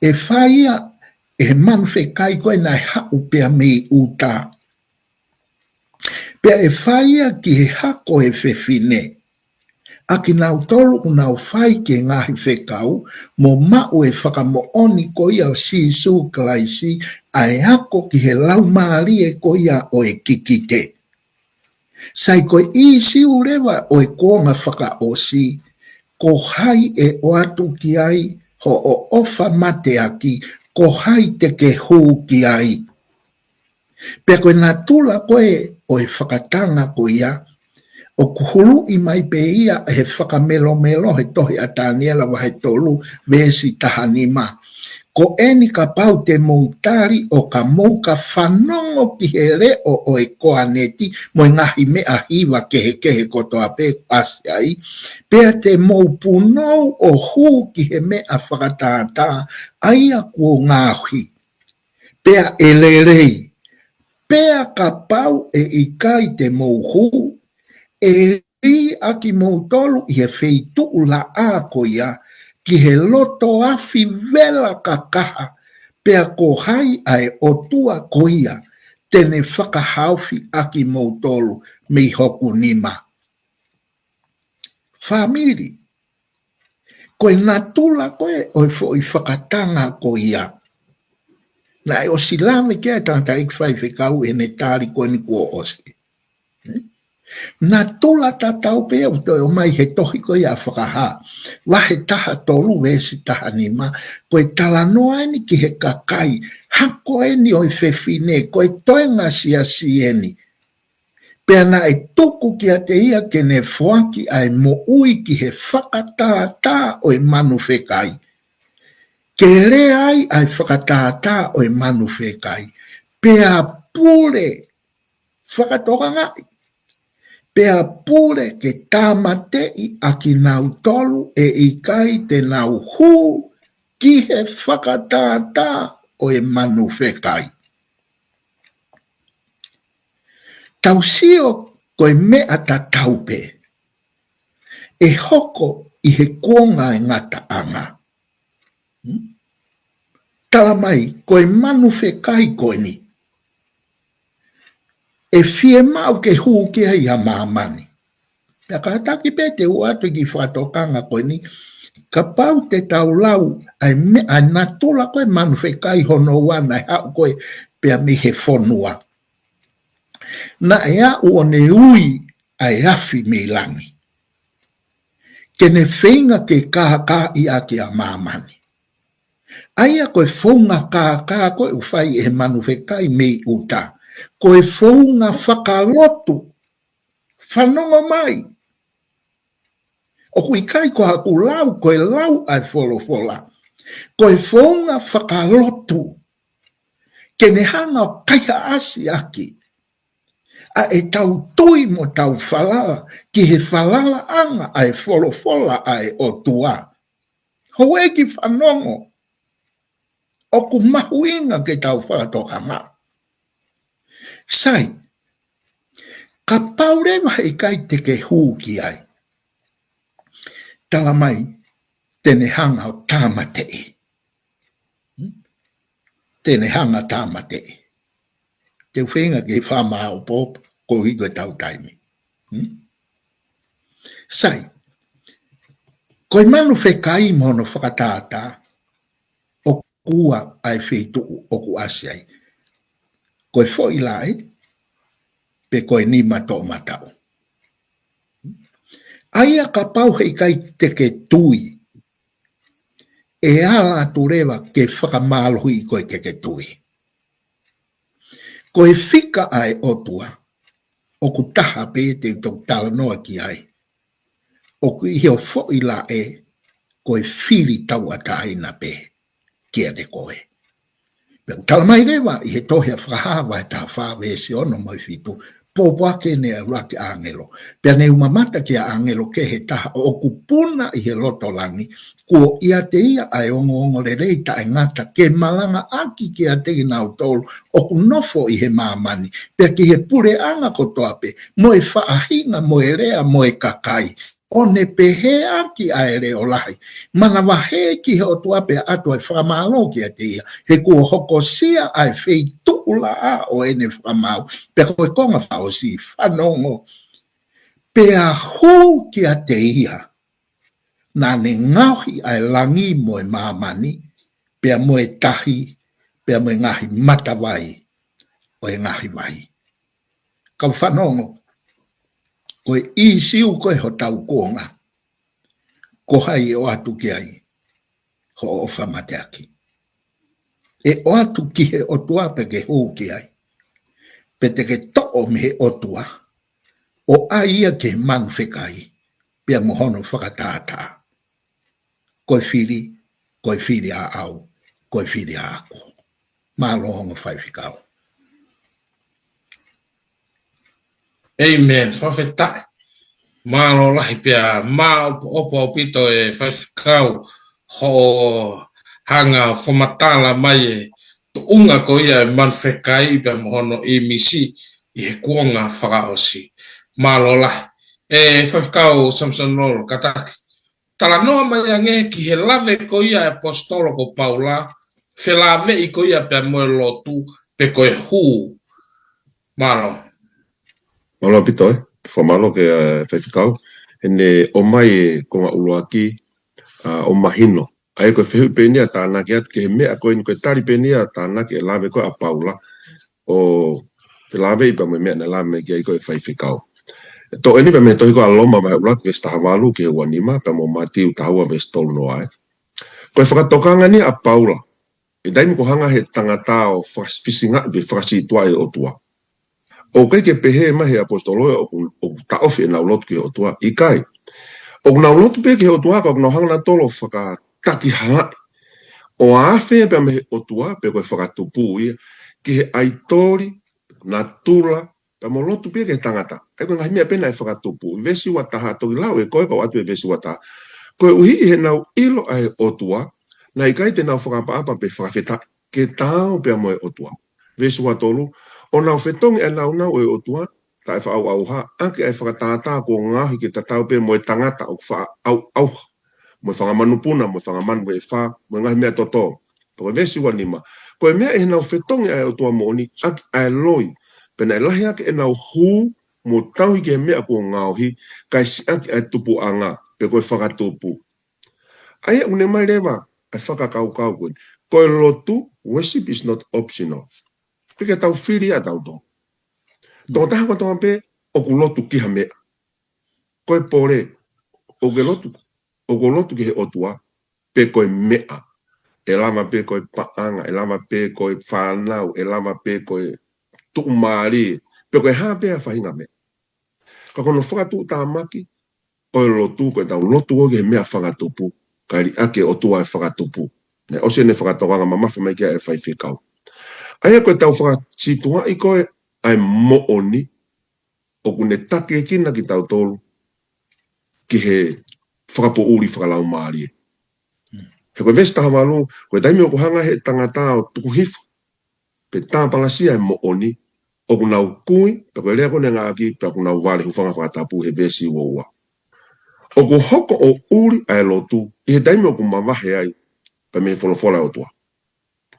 ʻe fai ia ʻe he manu fekai ko ē naʻe haʻu pea mei ʻuta. Pea ʻe fai ia ki he hako ʻo e fefine, ʻa kinautolu ʻoku nau fai ki he ngaahi fekau, mo maʻu e fakamoʻoni ko ia ʻo Sīsū Kalaisi, ʻa e ako ki he laumālie ko ia ʻo e kikite. Sai, ko e ʻīsiu leva ʻo e kuonga fakaʻosi, ko hai ʻe ʻoatu ki ai hoʻo ʻofa mateaki, ko hai te ke hū ki ai. Pea ko e natula ko ē ʻo e fakatanga ko ia, ʻoku huluʻi mai pē ia ʻe he fakamelomelo he tohi ʻa Taniela vahe tolu veesi taha nima. Ko eni kapau te mou tali ʻo ka mou ka fanongo ki he leʻo ʻo e koaneti mo e ngaahi meʻa hiva kehekehe kotoa pē ʻoku ʻasi ai, pea te mou punou ʻo hū ki he meʻa fakatātā ʻa ia kuo ngaohi, pea ʻe lelei. Pea kapau ʻe ʻikai te mou hū, ʻe lī ʻa kimoutolu ʻi he feituʻu laʻā ko ia ki he loto afi vela kakaha, pea ko hai ʻa e ʻOtua ko ia te ne fakahaofi ʻa kimoutolu mei hoku nima. Fāmili, ko e natula ko ē ʻo e foʻi fakatanga ko ia, naʻe ʻosi lave ki ai e tangataʻeiki faifekau ʻi heʻene tali ko eni kuo ʻosi. Natula tatau pē ʻoku toe ʻomai he tohi ko ia Fakahā vahe taha tolu veesi taha nima, ko e talanoa eni ki he kakai, hako eni ʻo e fefine, ko e toenga siasi eni. Pea naʻe tuku kiate ia ke ne foaki ʻa e moʻui ki he fakatātā ʻo e manu fekai. Ke lea ai ʻa e fakatātā ʻo e manu fekai, pea pule, fakatokangaʻi, pea pule ke tāmateʻi ʻa kinautolu ʻe ʻikai te nau hū ki he fakatātā ʻo e manu fekai. Tau sio ko e meʻa tatau pē ʻe hoko ʻi he kuonga ʻo e ngataʻanga. Hmm? Tala mai, ko e manu fekai ko eni, ʻe fiemaʻu ke hū ki ai ʻa māmani. Pea kātaki pē te u ʻoatu e kiʻi fakatokanga ko eni, kapau te tau lau ʻa e meʻa, ʻa e natula ko ē manu fekai hono ua naʻe haʻu ko ē pea mei he fonua, naʻe aʻu ʻo ne ui ʻa e afi mei langi ke ne feinga ke kākaaʻi ʻaki ʻa māmani. ʻA ia ko e founga kākā ko ē ʻoku fai ʻe he manu fekai mei ʻuta, ko e founga fakalotu. Fanongo mai. ʻOku ʻikai ko haku lau, ko e lau ʻa e folofola. Ko e founga fakalotu ke ne hanga ʻo kaihaʻasi ʻaki ʻa ʻetau tui mo ʻetau falala ki he falalaʻanga ʻa e folofola ʻa e ʻOtua. Houʻeiki, fanongo. ʻoku mahuʻinga ke tau fakatokanga. Sai, kapau leva heʻikai te ke hū ki ai, tala mai te ne hanga ʻo tāmateʻi. Hmm? Te ne hanga tāmateʻi. Te u feinga ke fakamaʻopoʻopo koeʻuhi ko e tau taimi. Hmm? Sai, ko e manu fekai mo hono fakatātā, ʻoku ua ʻa e feituʻu ʻoku ʻasi ai. Ko e foʻi laʻe, pe ko e nima toʻomataʻu. ʻA ia kapau heʻikai te ke tui, ʻe ala atu leva ke fakamālohiʻi koe ke ke tui. Ko e fika ʻa e ʻOtua, ʻoku taha pē te u toki talanoa ki ai. ʻOku ʻi he foʻi laʻe, ko e fili tauʻatāina pē kiate koe. Pea ʻoku tala mai leva ʻi he tohi ʻa Fakahā vahe taha fā veesi ono mo e fitu, pōpoaki ʻene ʻuluaki ʻāngelo. Pea ne u mamata ki ha ʻāngelo kehe taha ʻoku puna ʻi he loto langi, kuo ʻiate ia ʻa e ongoongolelei taʻengata ke malangaʻaki kiate kinautolu ʻoku nofo ʻi he māmani, pea ki he puleʻanga kotoa pē, mo e faʻahinga, mo e lea, mo e kakai. ʻO ne pehē ʻaki ʻa e leʻo lahi, manavahē ki he ʻOtua pea ʻatu ʻa e fakamālō kiate ia, he kuo hokosia ʻa e feituʻulaʻā ʻo ʻene fakamaau. Pea ko e konga fakaʻosi, fanongo. Pea hū kiate ia, naʻa ne ngaohi ʻa e langi mo e māmani, pea mo e tahi, pea mo e ngaahi matavai ʻo e ngaahi vai. Kau fanongo, ko e ʻīsiu ko ē hotau kuonga, ko hai ʻe ʻoatu ki ai hoʻo ʻofa mateaki? ʻE ʻoatu ki he ʻOtua pe ke hū ki ai? Pe te ke toʻo mei he ʻOtua ʻo ʻai ia ki he manu fekai, pea mo hono fakatātā? Ko e fili, ko e fili ʻaʻau, ko e fili ʻaʻaku. Mālō ongo faifekau. ʻĒmeni. Fakafetaʻi. Mālō lahi pea maʻopoʻopo ʻaupito e faifekau hoʻo hanga ʻo fakamatala mai e tuʻunga ko ia e manu fekai pea mo hono ʻīmisi ʻi he kuonga fakaʻosi. Mālō lahi. ʻE faifekau Samisoni Lolo, kātaki talanoa mai ange ki he lave ko ia e ʻaposetolo ko Paula, felāveʻi ko ia pea mo e lotu pe ko e hū. Mālō. Mālō ʻaupito ē. Fakamālō ki he, ē, faifekau. ʻEne ʻomai e konga ʻuluaki, ʻa, ʻo mahino. ʻA ia ko e fehuʻi pē eni ia tānaki atu ki he meʻa ko eni, ko e tali pē eni ia tānaki e lave ko ē ʻa Paula. ʻO felāveʻi pea mo e meʻa naʻe lave mai ki ai ko e faifekau. ʻE toʻo eni pea mei he tohi ko ē ʻa Loma vahe ʻuluaki veesi taha valu ki he ua nima, pea mo Mātiu taha ua veesi tolu noa ē. Ko e fakatokanga eni ʻa Paula ʻi he taimi ko ē hanga he tangata ʻo fakafisingaʻi pe fakasītuʻaʻi e ʻOtua. ʻOku ʻikai ke pehē mai he ʻaposetolo ʻoku, ʻoku taʻofi ʻenau lotu ki he ʻOtua, ʻikai. ʻOku nau lotu pē ki he ʻOtua ka ʻoku nau hanga nautolu ʻo fakatakihalaʻi ʻo afe pea mei he ʻOtua pe ko e fakatupu ia ki he ʻaitoli, natula, pea mo lotu pē ki he tangata. ʻA ia ko e ngaahi meʻa pē naʻe fakatupu. Veesi ua taha, toki lau ʻe koe kau ʻoatu e veesi ua taha. Koeʻuhi ʻi heʻenau ʻilo ʻa e ʻOtua, naʻe ʻikai te nau fakaʻapaʻapa pe fakafetaʻi ke taau pea mo e ʻOtua. Veesi ua tolu, ʻo nau fetongi ʻa e nāunau ʻo e ʻOtua taʻefaʻauʻauha, ʻaki ʻa e fakatātā kuo ngaohi ke tatau pē mo e tangata ʻoku faʻa ʻauʻauha, mo e fanga manupuna, mo e fanga manu ʻe fā, mo e ngaahi meʻa totō. Pea ko e veesi ua nima, ko e meʻa ʻi heʻenau fetongi ʻa e ʻOtua moʻoni ʻaki ʻa e loi, pea naʻe lahi hake ʻenau hū mo tauhi ki he meʻa kuo ngaohi, kae siʻaki ʻa e tupuʻanga, pe ko e fakatupu. ʻA ia ʻoku ne ʻomai leva ʻa e fakakaukau ko eni. Ko e lotu, worship is not optional. ʻIkai ke tau fili ʻa tautolu. Tokotaha kotoa pē ʻoku lotu ki ha meʻa. Ko e pole, ʻoku ke lotu, ʻoku ke lotu ki he ʻOtua, pe ko e meʻa. ʻE lava pē ko e paʻanga, ʻe lava pē ko e fānau, ʻe lava pē ko e tuʻumālie, pe ko e hā pē ʻa e faʻahinga meʻa. Ka ko hono fakatuʻutāmaki ʻo e lotu, ko ʻetau lotu ʻoku ʻi he meʻa fakatupu, kae liʻaki e ʻOtua e fakatupu. Naʻe ʻosi ʻene fakatokanga mamafa mai ki ai e faifekau. ʻA ia ko ʻetau fakasītuʻaʻi ko ē ʻa e moʻoni, ʻoku ne takiekina kitautolu ki he fakapoʻuli fakalaumālie. He ko e veesi taha valu, ko e taimi ʻoku hanga he tangata ʻo tuku hifo pe tāpalasia e moʻoni, ʻoku nau kui, pea ko e lea ko eni ʻa e ngaahi ʻaho, pea ʻoku nau vale, hūfanga fakatapu he veesi ua ua. ʻOku hoko ʻo ʻuli ʻa e lotu ʻi he taimi ʻoku mavahe ai pea mei he folofola ʻa e ʻOtua.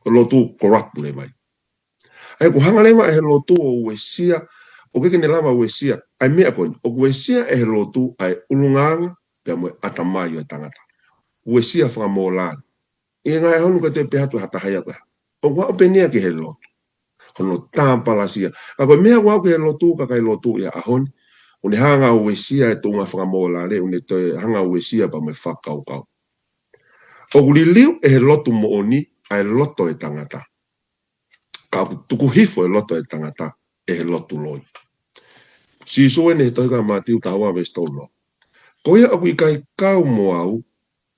ʻO lotu corrupt leva ia. ʻA ia ʻoku hanga leva ʻe he lotu ʻo uesia, ʻoku ʻikai ke ne lava uesia ʻa e meʻa ko eni, ʻoku uesia ʻe he lotu ʻa e ʻulungaanga pea mo e ʻatamai ʻo e tangata. Uesia fakamōlale. ʻI he ngaahi ʻaho ni ʻoku ʻikai toe pehē atu ha taha ia ko e hā. ʻOku aʻu pē eni ia ki he lotu. Hono tāpalasia. Ka ko e meʻa ʻoku aʻu ki he lotu, kakai lotu ʻi he ʻaho ni, ʻoku ne hanga ʻo uesia e tuʻunga fakamōlale, ʻoku ne toe hanga ʻo uesia pea mo e fakakaukau. ʻOku liliu ʻe he lotu moʻoni ʻa e loto ʻo e tangata. Ka ʻoku tuku hifo e loto ʻo e tangata ʻe he lotu loi. Sīsū ʻi he tohi ko ia ʻa Mātiu taha ua veesi tolu noa. Ko ia ʻoku ʻikai kau mo au,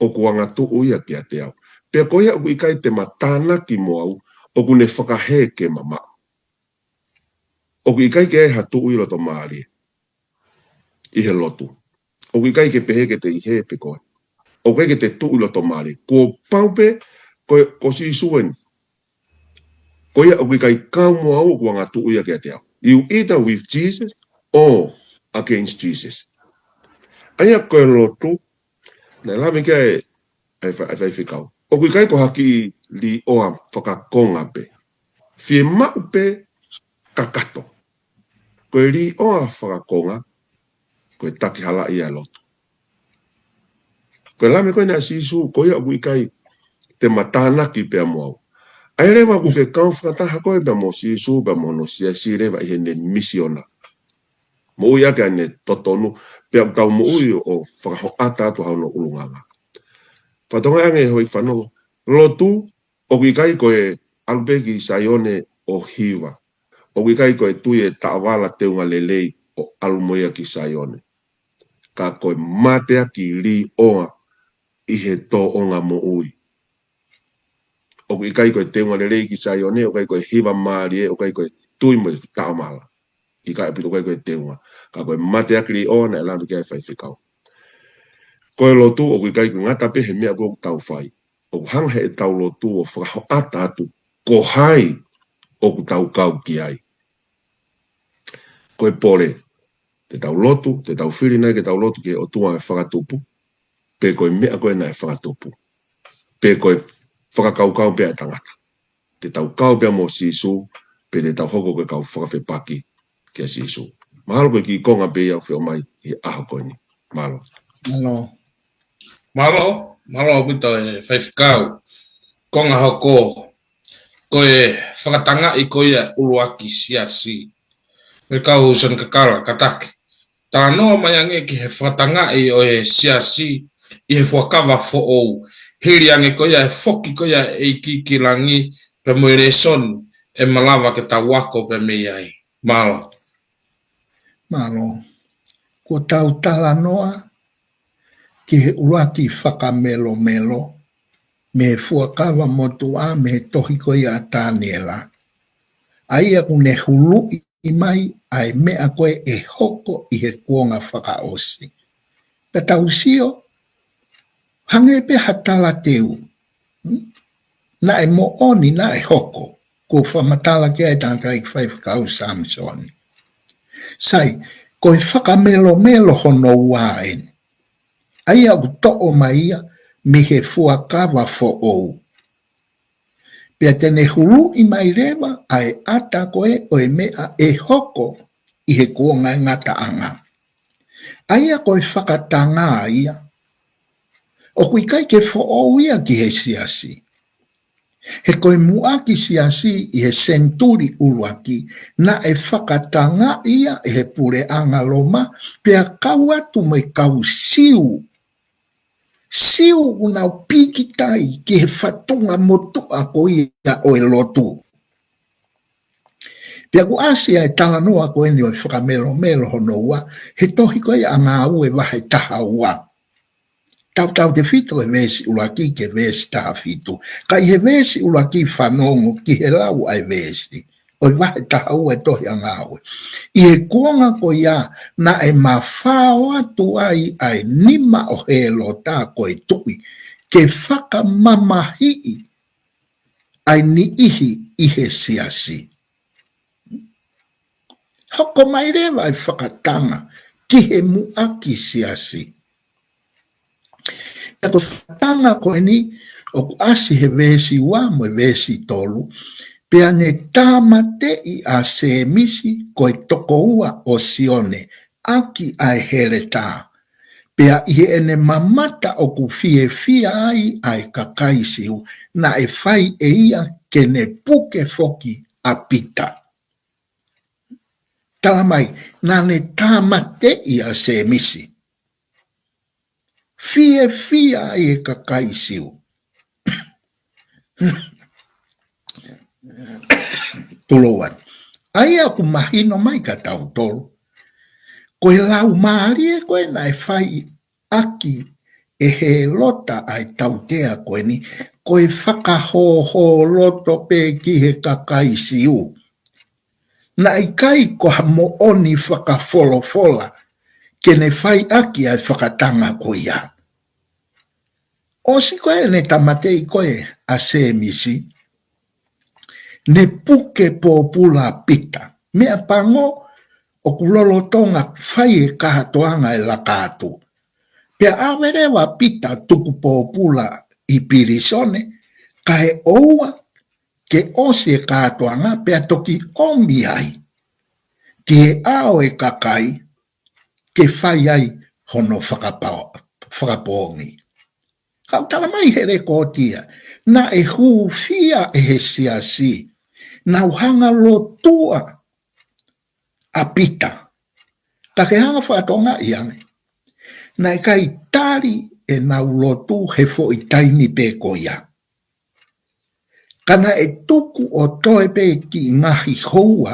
ʻoku angatuʻu ia kiate au. Pea ko ia ʻoku ʻikai te ma tānaki mo au, ʻoku ne fakahē ke ma maʻu. ʻOku ʻikai ke ʻi ai ha tuʻu ʻi loto mālie ʻi he lotu. ʻOku ʻikai ke pehē ke te ʻi hē pe ko ē. ʻOku ʻikai ke te tuʻu ʻi loto mālie. Kuo pau pē, ko, ko Sīsū eni. Ko ia ʻoku ʻikai kau mo au, ʻoku angatuʻu ia kiate au. You either with Jesus or against Jesus. ʻA ia ko e lotu, naʻe lave ki ai ʻa e fa-, ʻa e faifekau. ʻOku ʻikai ko ha kiʻi līʻoa fakakonga pē. Fiemaʻu pē kakato. Ko e līʻoa fakakonga, ko e takihalaʻi ʻa e lotu. Ko e lave ko eni ʻa Sīsū, ko ia ʻoku ʻikai te ma tānaki pea mo au. ʻA ia leva ʻoku ke kau fakataha koe pea mo Sīsū, pea mo hono siasi leva ʻi heʻene misiona. Moʻui ʻaki ʻene totonu, pea ʻoku tau moʻui ʻo fakahoʻata atu hono ʻulungaanga. Fatongia ange hoi fanongo, lotu, ʻoku ʻikai ko e ʻalu pē ki Saione ʻo hiva. ʻOku ʻikai ko e tui e taʻovala teunga lelei ʻo ʻalu mo ia ki Saione. Ka ko e mateaki līʻoa ʻi he tōʻonga moʻui. ʻOku ʻikai ko e teunga lelei ki Saione, ʻoku ʻikai ko e hiva mālie, ʻoku ʻikai ko e tui mo e taʻovala. ʻIkai ʻaupito ʻoku ʻikai ko e teunga. Ka ko e mateaki līʻoa naʻe lave ki ai ʻa e faifekau. Ko e lotu ʻoku ʻikai ko e ngata pē he meʻa ʻoku tau fai. ʻOku hanga heʻetau lotu ʻo fakahoʻata atu ko hai ʻoku tau kau ki ai. Ko e pole, te tau lotu, te tau fili nai ke tau lotu ki he ʻOtua ʻe fakatupu, pe ko e meʻa ko ē naʻe fakatupu, pe ko e fakakaukau pē ʻa e tangata. Te tau kau pea mo Sīsū, pe te tau hoko ko e kau fakafepaki kia Sīsū. Mahalo ko e kiʻi konga pē ia ʻoku feʻao mai ʻi he ʻaho ko eni. Mālō. Mālō. Mālō, mālō ʻaupito e faifekau. Konga hoko, ko e fakatangaʻi ko ia ʻuluaki siasi. Mo e kau Sione Kakala, kātaki. Talanoa mai ange ki he fakatangaʻi ʻo e siasi ʻi he fuakava foʻou. Hili ange ko ia e foki ko ia ʻEiki ki langi pea mo e lēsoni ʻe malava ke tau ako pea mei ai. Mālō. Mālō. Kuo tau talanoa ki he ʻuluaki fakamelomelo mei he fuakava motuʻa mei he tohi ko ia ʻa Taniela. ʻA ia ʻoku ne huluʻi mai ʻa e meʻa ko ē ʻe hoko ʻi he kuonga fakaʻosi. Pea tau sio, hangē pē ha talateu. Hmm? Naʻe moʻoni, naʻe hoko. Kuo fakamatala ki ai ʻa e tangataʻeiki faifekau Samisoni. Sai, ko e fakamelomelo hono ua eni. ʻA ia ʻoku toʻo mai ia mei he fuakava foʻou. Pea te ne huluʻi mai leva ʻa e ʻata ko ē ʻo e meʻa ʻe hoko ʻi he kuonga ʻe ngataʻanga. ʻA ia ko e fakatanga ia. ʻOku ʻikai ke foʻou ia ki he siasi. He ko e muʻaki siasi ʻi he senituli ʻuluaki, naʻe fakatangaʻi ia ʻe he puleʻanga Loma, pea kau atu mo e kau Siu. Siu ʻoku nau pikitai ki he fatunga motuʻa ko ia ʻo e lotu. Pea ʻoku ʻasi ʻa e talanoa ko eni ʻo e fakamelomelo hono ua, he tohi ko ia ʻa Ngāue vahe taha ua. Tautautefito e veesi ʻuluaki ki he veesi taha fitu. Ka ʻi he veesi ʻuluaki fanongo ki he lau ʻa e veesi ʻo e vahe taha ua e tohi ʻa Ngāue. ʻI he kuonga ko ia naʻe mafao atu ai ʻa e nima ʻo Hēlota ko e tuʻi. ke fakamamahiʻi ʻa e niʻihi ʻi he siasi. Hoko mai leva ʻa e fakatanga ki he muʻaki siasi. Pea ko e fakatanga ko eni ʻoku ʻasi he veesi ua mo e veesi tolu, pea ne tāmateʻi ʻa Sēmisi ko e tokoua ʻo Sione ʻaki ʻa e heletā. Pea ʻi heʻene mamata ʻoku fiefia ai ʻa e kakai Siu, naʻe fai ʻe ia ke ne puke foki ʻa Pita. Tala mai, naʻa ne tāmateʻi ʻa Sēmisi. Fiefia ai e kakai Siu. Tulou atu. ʻA ia ʻoku mahino mai kia tautolu, ko e laumālie ko ē naʻe fai ʻaki ʻe Hēlota ʻa e tautea ko eni, ko e fakahōhōloto pē ki he kakai Siu. Naʻe ʻikai ko ha moʻoni fakafolofola ke ne fai ʻaki ʻa e fakatanga ko ia. ʻOsi ko ē ʻene tāmateʻi ko ē ʻa Sēmisi, ne puke pōpula ʻa Pita. Meʻapango ʻoku lolotonga fai e kātoanga e laka atu. Pea ʻave leva ʻa Pita tuku pōpula ʻi pilīsone, kae ʻoua ke ʻosi e kātoanga pea toki ʻomi ai ki he ʻao e kakai ke fai ai hono fakapao-, fakapoongi. Ka ʻoku tala mai he lekooti ia, naʻe hūfia ʻe he siasi, nau hanga lotua ʻa Pita. Ka ke hanga fakatokangaʻi ange, naʻe ʻikai tali ʻenau lotu he foʻi taimi pē ko ia. Ka naʻe tuku ʻo toe pē ki he ngaahi houa,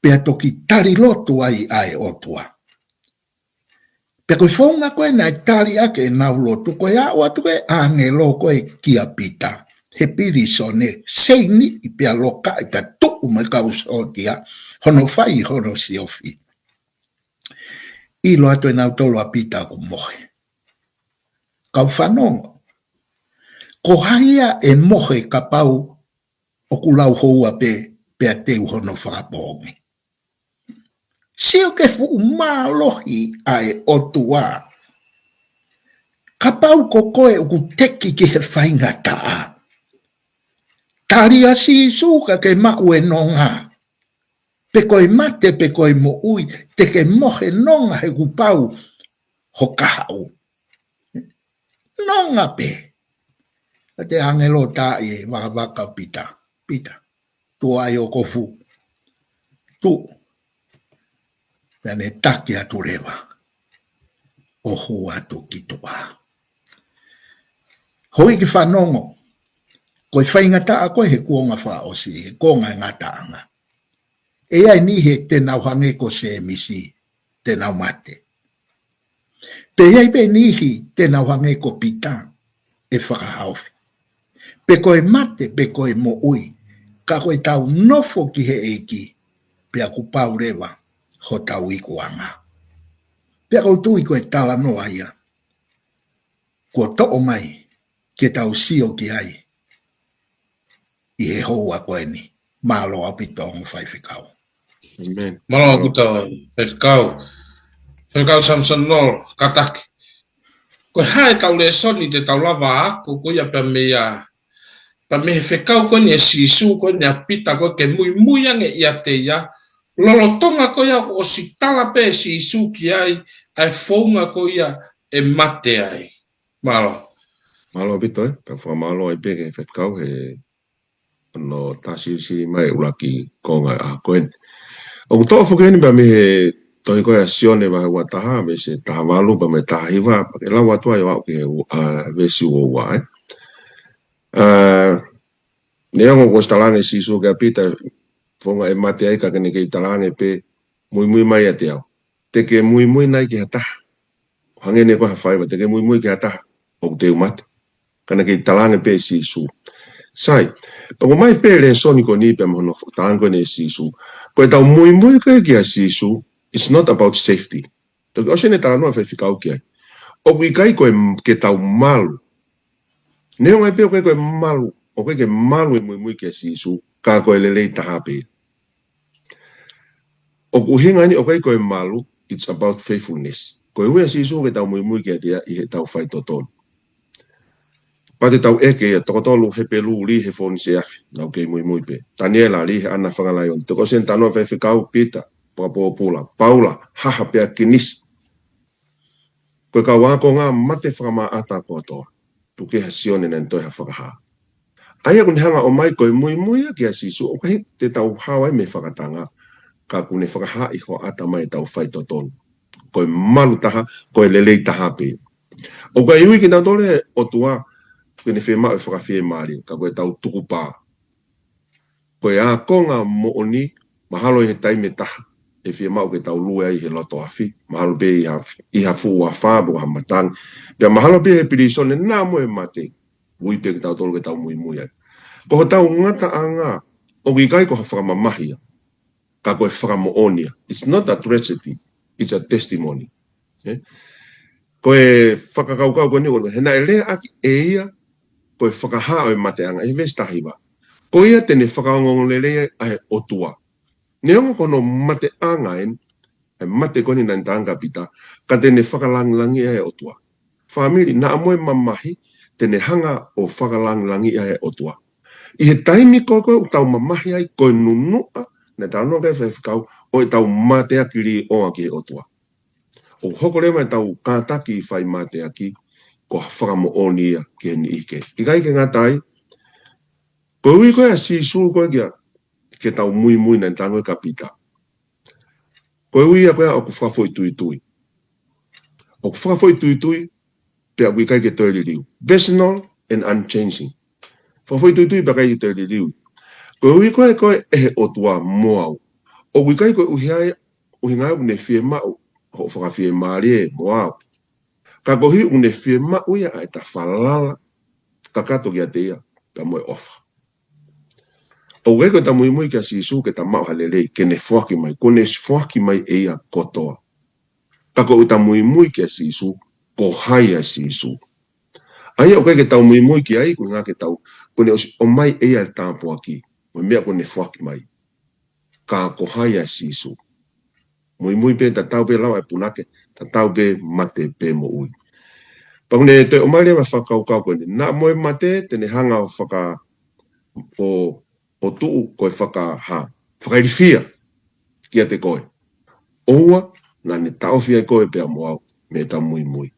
pea toki tali lotu ai ʻa e ʻOtua. Pea ko e founga ko ē naʻe tali ʻaki ʻenau lotu, ko e aʻu atu ko ē ʻāngelo ko ē kia Pita he pilīsone, seiniʻi pea lokaʻi pea tuʻu mo e kau sōtia hono fai hono siofi. ʻIlo atu ʻe nautolu ʻa Pita ʻoku mohe. Kau fanongo, ko hai ia ʻe mohe kapau ʻoku lau houa pē pea teu hono fakapoongi? Sio ki he fuʻu mālohi ʻa e ʻOtua. Kapau ko koe ʻoku teki ki he faingataʻa, tali ʻa Sīsū ka ke maʻu e nonga. Pe ko e mate, pe ko e moʻui, te ke mohe nonga he kuo pau ho kahaʻu. Nonga pē. Ka te ʻāngelo tā ʻi he vakavaka ʻo Pita. Pita, tuʻu ai ho kofu. Tuʻu. Pea ne taki atu leva ʻo hū atu ki tuʻa. Hoi ki fanongo, ko e faingataʻa ko ē he kuonga fakaʻosi, he kuonga e ngataʻanga. ʻE ʻi ai e niʻihi te nau hangē ko Sēmisi, te nau mate. Pea ʻi ai pē e niʻihi te nau hangē ko Pita, ʻe fakahaofi. Pe ko e mate, pe ko e moʻui, ka ko ʻetau nofo ki he ʻEiki, pea kuo pau leva hotau ikuʻanga. Pea ʻoku ou tui ko e talanoa ia kuo toʻo mai ke tau sio ki ai ʻi he houa ko eni. Mālō ʻaupito ongo faifekau. Amen. Mālō ʻaupito faifekau. Faifekau Samson Lolo, kātaki. Ko e hā ʻetau lēsoni te tau lava ako ko ia pea mei a, pea mei he fekau ko eni ʻe Sīsū ko eni ʻa Pita ko ē ke muimui ange ʻiate ia, lolotonga ko ia kuo ʻosi tala pē ʻe Sīsū ki ai ʻa e founga ko ia ʻe mate ai. Mālō. Mālō ʻaupito ē, pea fakamālō ai pē ki he faifekau he ʻoku tā silisili mai e ʻuluaki konga ʻa ko eni. ʻOku toʻo foki eni pea mei he tohi ko ē ʻa Sione vahe ua taha, veesi taha valu pea mei he taha hiva, pea ke lau atu ai ʻo aʻu ki he u-, ʻa, veesi ua ua, ē. ʻA, neongo kuo ʻosi talaange ʻe Sīsū kia Pita, founga ʻe mate ai ka ke ne kei talaange pē, muimui mai ʻiate au. Te ke muimui nai ki ha taha? Hangē ne ko ha faiva, te ke muimui ki ha taha ʻoku teu mate? Ka naʻe kei talaange pē ʻe Sīsū. Sai, pea ʻoku ʻomai pē lēsoni ko eni pea mo hono fakatanga ko eni ʻe Sīsū. Ko ʻetau muimui ko ē kia Sīsū, it's not about safety. Toki ʻosi ʻene talanoa faifekau ki ai. ʻOku ʻikai ko e m-, ke tau malu Neongo ai pē ʻoku ʻikai ko e malu, ʻoku ʻikai ke malu e muimui kia Sīsū, ka ko e lelei taha pē. ʻOku ʻuhinga ni ʻoku ʻikai ko e malu, it's about faithfulness. Ko e ui ʻa Sīsū ke tau muimui kiate ia ʻi heʻetau faitotonu. Pea te tau ʻeke ia, toko tolu Hepelū lī he fōnise afi, naʻa ku kei muimui pē. Taniela lī he ʻana fakalaioni. Toko Senitano Faifekau Pita, fakapōpula. Paula, haha pea kinisi. Ko e kau ākonga mate fakamaʻata kotoa. Tuku kehe Sione naʻa ne toe ha fakahā. ʻA ia ʻoku ne hanga ʻo ʻomai ko e muimui ia kia Sīsū, ʻoku ʻikai te tau hao ai mei he fakatanga, ka ʻoku ne fakahaaʻi hoʻata mai ʻetau faitotonu. Ko e malu taha, ko e lelei taha pē. ʻOku ʻikai ui kinautolu ʻe he ʻOtua, ke ne fiemaʻu e fakafiemālie, ka ko ʻetau tukupā. Ko e ākonga moʻoni, mahalo ʻi he taimi ʻe taha, ʻe fiemaʻu ke tau lue ai he loto afi, mahalo pē ʻi ha, ʻi ha fuʻu afā, pe ko ha matangi. Pea mahalo pē he pilīsone naʻa mo e mate, ui pē kitautolu ke tau muimui ai. Ko hotau ngataʻanga, ʻoku ʻikai ko ha fakamamahi ia, ka ko e fakamoʻoni ia. It's not a tragedy, it's a testimony. Eh? Ko e fakakaukau ko eni, ʻo ne, he naʻe leaʻaki ʻe ia, ko e fakahā ʻo e mateʻanga, ʻi he veesi taha hiva. Ko ia te ne fakaongoongolelei ʻa e ʻOtua. Neongo ko hono mateʻanga eni, ʻa e mate ko eni naʻe talaange kia Pita, ka te ne fakalangilangiʻi ʻa e ʻOtua. Fāmili, naʻa mo e mamahi, te ne hanga ʻo fakalangilangiʻi ʻa e ʻOtua. ʻI he taimi ko ē ʻoku tau mamahi ai, ko e nunuʻa, naʻe talanoa ki ai e faifekau, ʻo ʻetau mateaki līʻoa ki he ʻOtua. ʻO hoko leva ʻetau kātaki fai mateaki, ko ha fakamoʻoni ia ki he niʻihi kehe. ʻIkai ke ngata ai, ko e ui ko ē ʻa Sīsū ko ē kia, ke tau muimui naʻe talaange kia Pita. Ko e ui ia ko ē ʻoku fakafoʻituitui. ʻOku fakafoʻituitui, pea ʻoku ʻikai ke toe liliu. Personal and unchanging. Fakafoʻituitui pea ʻikai ke toe liliu. Ko e ui ko ē ko ē ʻe he ʻOtua mo au. ʻOku ʻikai ko e ʻuhinga ia, ʻuhinga ia ʻoku ne fiemaʻu hoʻo fakafiemālie mo au. Ka koeʻuhi ʻoku ne fiemaʻu ia ʻa ʻeta falala kakato kiate ia, pea mo e ʻofa. ʻOku ʻikai ko ʻeta muimui kia Sīsū ke ta maʻu ha lelei, ke ne foaki mai, kuo ne foaki mai ʻe ia kotoa. Ka ko ʻeta muimui kia Sīsū, ko hai ʻa Sīsū. ʻA ia ʻoku ʻikai ke tau muimui ki ai, ko e ʻuhinga ke tau, kuo ne ʻosi ʻomai ʻe ia e tāpuaki, mo e meʻa kuo ne foaki mai. Ka ko hai ʻa Sīsū. Muimui pē tatau pē lau ʻa e punake, tatau pē mate pea moʻui. Pea ʻoku ne toe ʻomai leva e fakakaukau ko eni. Naʻa mo e mate, te ne hanga ʻo faka-, ʻo, ʻo tuʻu ko e fakahā, fakailifia kiate koe. ʻOua naʻa ne taʻofi ai koe pea mo au, mei heʻeta muimui.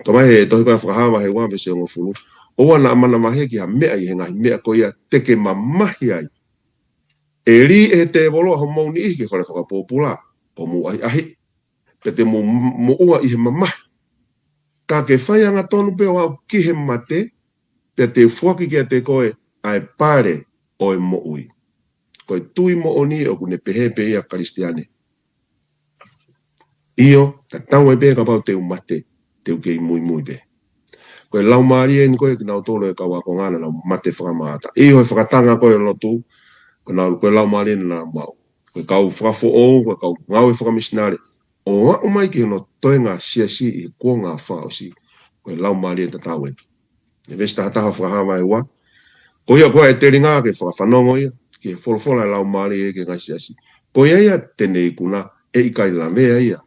Tau mai he tohi ko ē Fakahā vahe ua veesi hongofulu. ʻOua naʻa manavahē ki ha meʻa ʻi he ngaahi meʻa ko ia te ke mamahi ai. ʻE lī ʻe he tēvolo ʻa homou niʻihi ki he fale fakapōpula, ʻo mou ʻahiʻahiʻi, pea te mou moʻua ʻi he mamahi. Ka ke fai angatonu pē ʻo aʻu ki he mate, pea te u foaki kiate koe ʻa e pale ʻo e moʻui. Ko e tui moʻoni ʻoku ne pehē pē ia Kalisitiane. ʻIo, tatau ai pē kapau te u mate, te u kei muimui pē. Ko e laumālie eni ko ē kinautolu e kau ākonga naʻa nau mate fakamaʻata. ʻI he fakatanga ko ē lotu, ko nau, ko e laumālie naʻa nau maʻu. Ko e kau fakafoʻou, ko e kau ngāue fakamisinale. ʻO aʻu mai ki hono toenga siasi ʻi he kuonga fakaʻosi. Ko e laumālie tatau eni. ʻI he veesi taha taha Fakahā vahe ua. Ko ia ko ē ʻe telinga ke fakafanongo ia, ki he folofola ʻa e laumālie ki he ngaahi siasi. Ko ia ia te ne ikuna, ʻe ʻikai lavea ia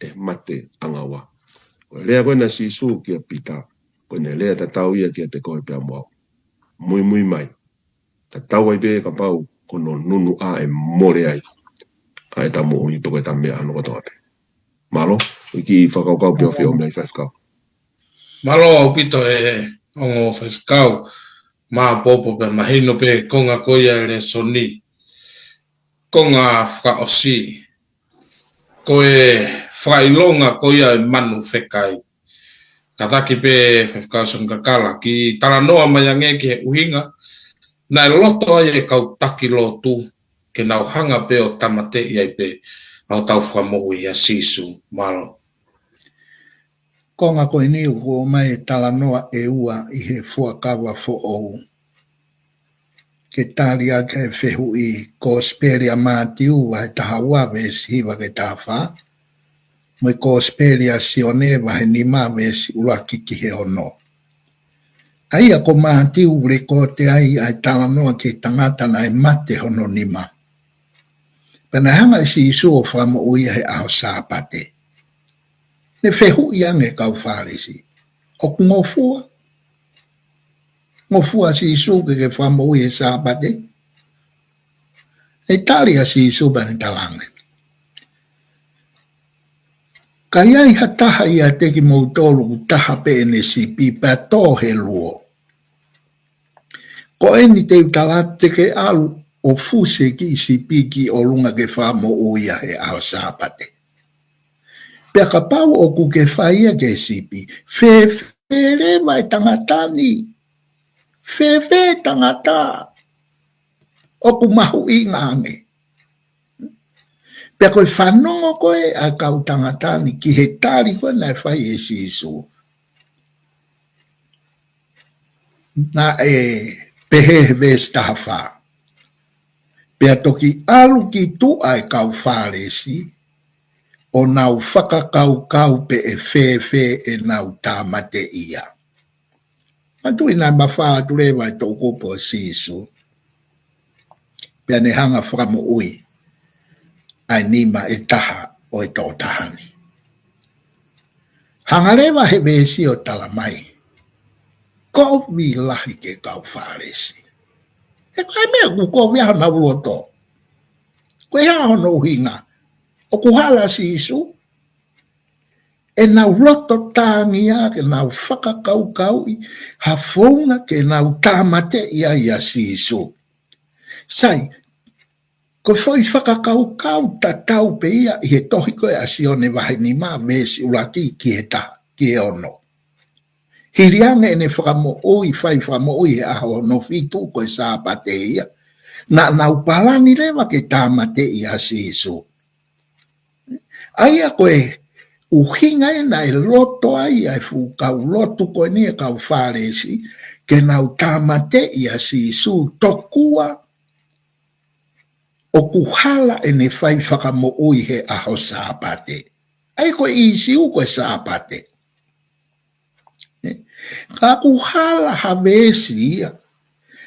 ʻe he mate ʻanga ua. Ko e lea ko ē naʻe Sīsū kia Pita, ko ʻene lea tatau ia kiate koe pea mo au. Muimui mai. Tatau ai pē kapau ko hono nunuʻa ʻe mole ai ʻa ʻeta moʻui pe ko ʻeta meʻa ʻano kotoa pē. Mālō, ʻEiki, fakakaukau pē ʻoku fie ʻomai faifekau. Mālō ʻaupito e ongo faifekau, maopoopo pea mahino pē konga ko ia e lēsoni. Konga fakaʻosi, ko e fakaʻilonga ko ia e manu fekai. Kātaki pē faifekau Sione Kakala ke talanoa mai ange ki he ʻuhinga naʻe loto ai e kau taki lotu ke nau hanga pē ʻo tāmateʻi ai pē ʻa hotau Fakamoʻui ʻa Sīsū. Mālō. Konga ko eni ʻoku ʻomai e talanoa ʻe ua ʻi he Fuakava Foʻou. Ke tali ʻaki e fehuʻi, Kosipeli ʻa Mātiu vahe taha ua veesi hiva ki he taha fā, mo e Kosipeli ʻa Sione vahe nima veesi ʻuluaki ki he ono. ʻA ia ko Mātiu ʻoku lekooti ai ʻa e talanoa ki he tangata naʻe mate hono nima. Pea naʻe hanga ʻe Sīsū ʻo fakamoʻui ia he ʻaho Sāpate. Ne fehuʻi ange kau Fālesi, ʻoku ngofua? Ngofua Sīsū ke ke fakamoʻui he Sāpate? Ne tali ʻa Sīsū pea ne talaange, ka ʻi ai ha taha ʻiate kimoutolu ʻoku taha pē ʻene sipi pea tō he luo, ko eni te u tala atu te ke ʻalu ʻo fusi e kiʻi sipi ki ʻolunga ke fakamoʻui ia he ʻaho Sāpate. Pea kapau ʻoku ke fai ia ki he sipi, fēfē leva e tangata ni? Fēfē tangata ʻoku mahuʻinga ange? Pea ko e fanongo ko ē ʻa e kau tangata ni ki he tali ko ē naʻe fai ʻe Sīsū, naʻe pehē he veesi taha fā, pea toki ʻalu ki tuʻa e kau Fālesi ʻo nau fakakaukau pe ʻe fēfē ʻenau tāmateʻi ia. Manatuʻi naʻe mafao atu leva e toʻukupu ʻo Sīsū, pea ne hanga fakamoʻui ʻa e nima ʻe taha ʻo e tokotaha ni. Hanga leva he veesi ʻo talamai, kovi lahi ki he kau Fālesi. He ko e meʻa ʻoku kovi ai honau loto. Ko e hā hono ʻuhinga? ʻOku hala Sīsū? ʻEnau loto tāngia ke nau fakakaukauʻi ha founga ke nau tāmateʻi ai ʻa Sīsū. Sai, ko e foʻi fakakaukau tatau pē ia ʻi he tohi ko ē ʻa Sione vahe nima veesi ʻuluaki ki he taha, ki he ono. Hili ange ʻene fakamoʻui, fai fakamoʻui he ʻaho hono fitu ko e Sāpate ia, naʻa nau palani leva ke tāmateʻi ʻa Sīsū. ʻA ia ko e ʻuhinga ia naʻe loto ai ʻa e fuʻu kau lotu ko eni e kau Fālesi ke nau tāmateʻi ʻa Sīsū tokua ʻoku hala ʻene fai fakamoʻui he ʻaho Sāpate. ʻA ia ko e ʻīsiu ko e Sāpate. Ka ʻoku hala ha veesi ia,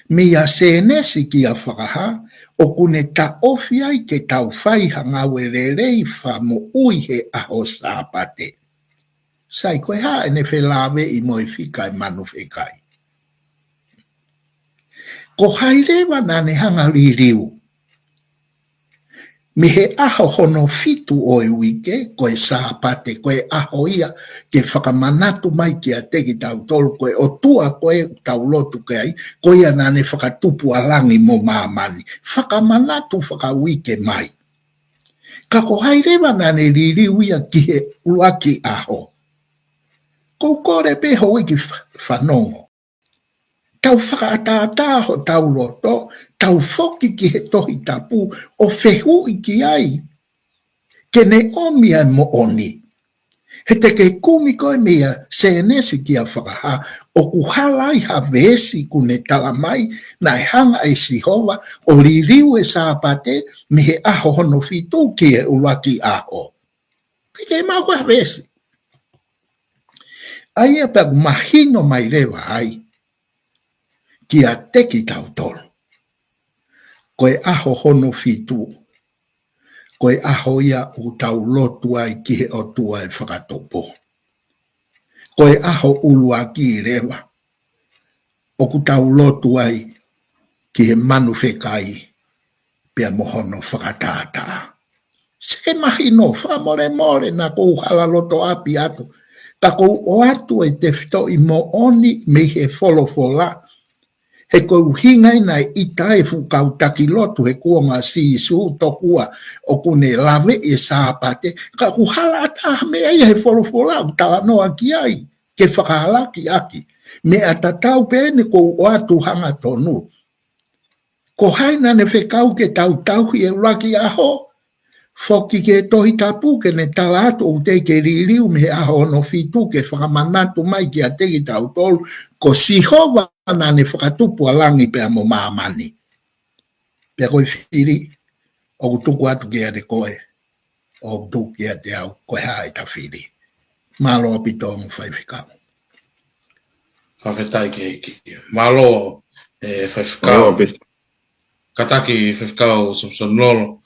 meia Sēnesi kia Fakahā, ʻoku ne taʻofi ai ke tau fai ha ngāue lelei fakamoʻui he ʻaho Sāpate. Sai, ko e hā ʻene felāveʻi mo e fika ʻe manu fekai? Ko hai leva naʻa ne hanga liliu mei he ʻaho hono fitu ʻo e uike, ko e Sāpate, ko e ʻaho ia ke fakamanatu mai kiate kitautolu ko e ʻOtua ko ē ʻoku tau lotu ki ai, ko ia naʻa ne fakatupu ʻa langi mo māmani, fakamanatu fakauike mai. Ka ko hai leva naʻa ne liliu ia ki he ʻuluaki ʻaho? Ko u kole pē houʻeiki fa-, fanongo, tau fakaʻataʻatā hotau loto, tau foki ki he Tohi Tapu ʻo fehuʻi ki ai ke ne ʻomi ʻa e moʻoni. He te ke kumi koe meia Sēnesi kia Fakahā, ʻoku hala ai ha veesi ʻoku ne talamai naʻe hanga ʻe Sihova ʻo liliu e Sāpate mei he ʻaho hono fitu ki he ʻuluaki ʻaho. Ke ke maʻu ha veesi. ʻA ia pea ʻoku mahino mai leva ai kiate kitautolu, ko e ʻaho hono fitu, ko e ʻaho ia ʻoku tau lotu ai ki he ʻOtua ʻe Fakatupu. Ko e ʻaho ʻuluaki leva ʻoku tau lotu ai ki he manu fekai pea mo hono fakatātā. Seke mahino, fakamolemole naʻa ku hala loto ʻapi atu, ka ʻoku ou ʻoatu e tefitoʻi moʻoni mei he folofola. He ko e ʻuhinga ia naʻe ʻita ai e fuʻu kau taki lotu he kuonga ʻo Sīsū tokua ʻoku ne laveʻi e Sāpate, ka ʻoku hala ʻatā ha meʻa ia he folofola ʻoku talanoa ki ai ke fakahalakiʻaki. Meʻa tatau pē eni ʻoku ou ʻoatu hangatonu. Ko hai naʻa ne fekau ke tau tauhi e ʻuluaki ʻaho? Foki ki he Tohi Tapu ke ne tala atu ʻoku teʻeki ke liliu mei he ʻaho hono fitu ke fakamanatu mai kiate kitautolu ko Sihova naʻa ne fakatupu ʻa langi pea mo māmani. Pea ko e fili ʻoku tuku atu kiate koe, ʻoku tuku kiate au, ko e hā ʻeta fili? Mālō ʻaupito ongo faifekau. Fakafetaʻi ki he ʻEiki. Mālō, ʻe faifekau. Mālō, Pita. Kātaki faifekau Samson Lolo.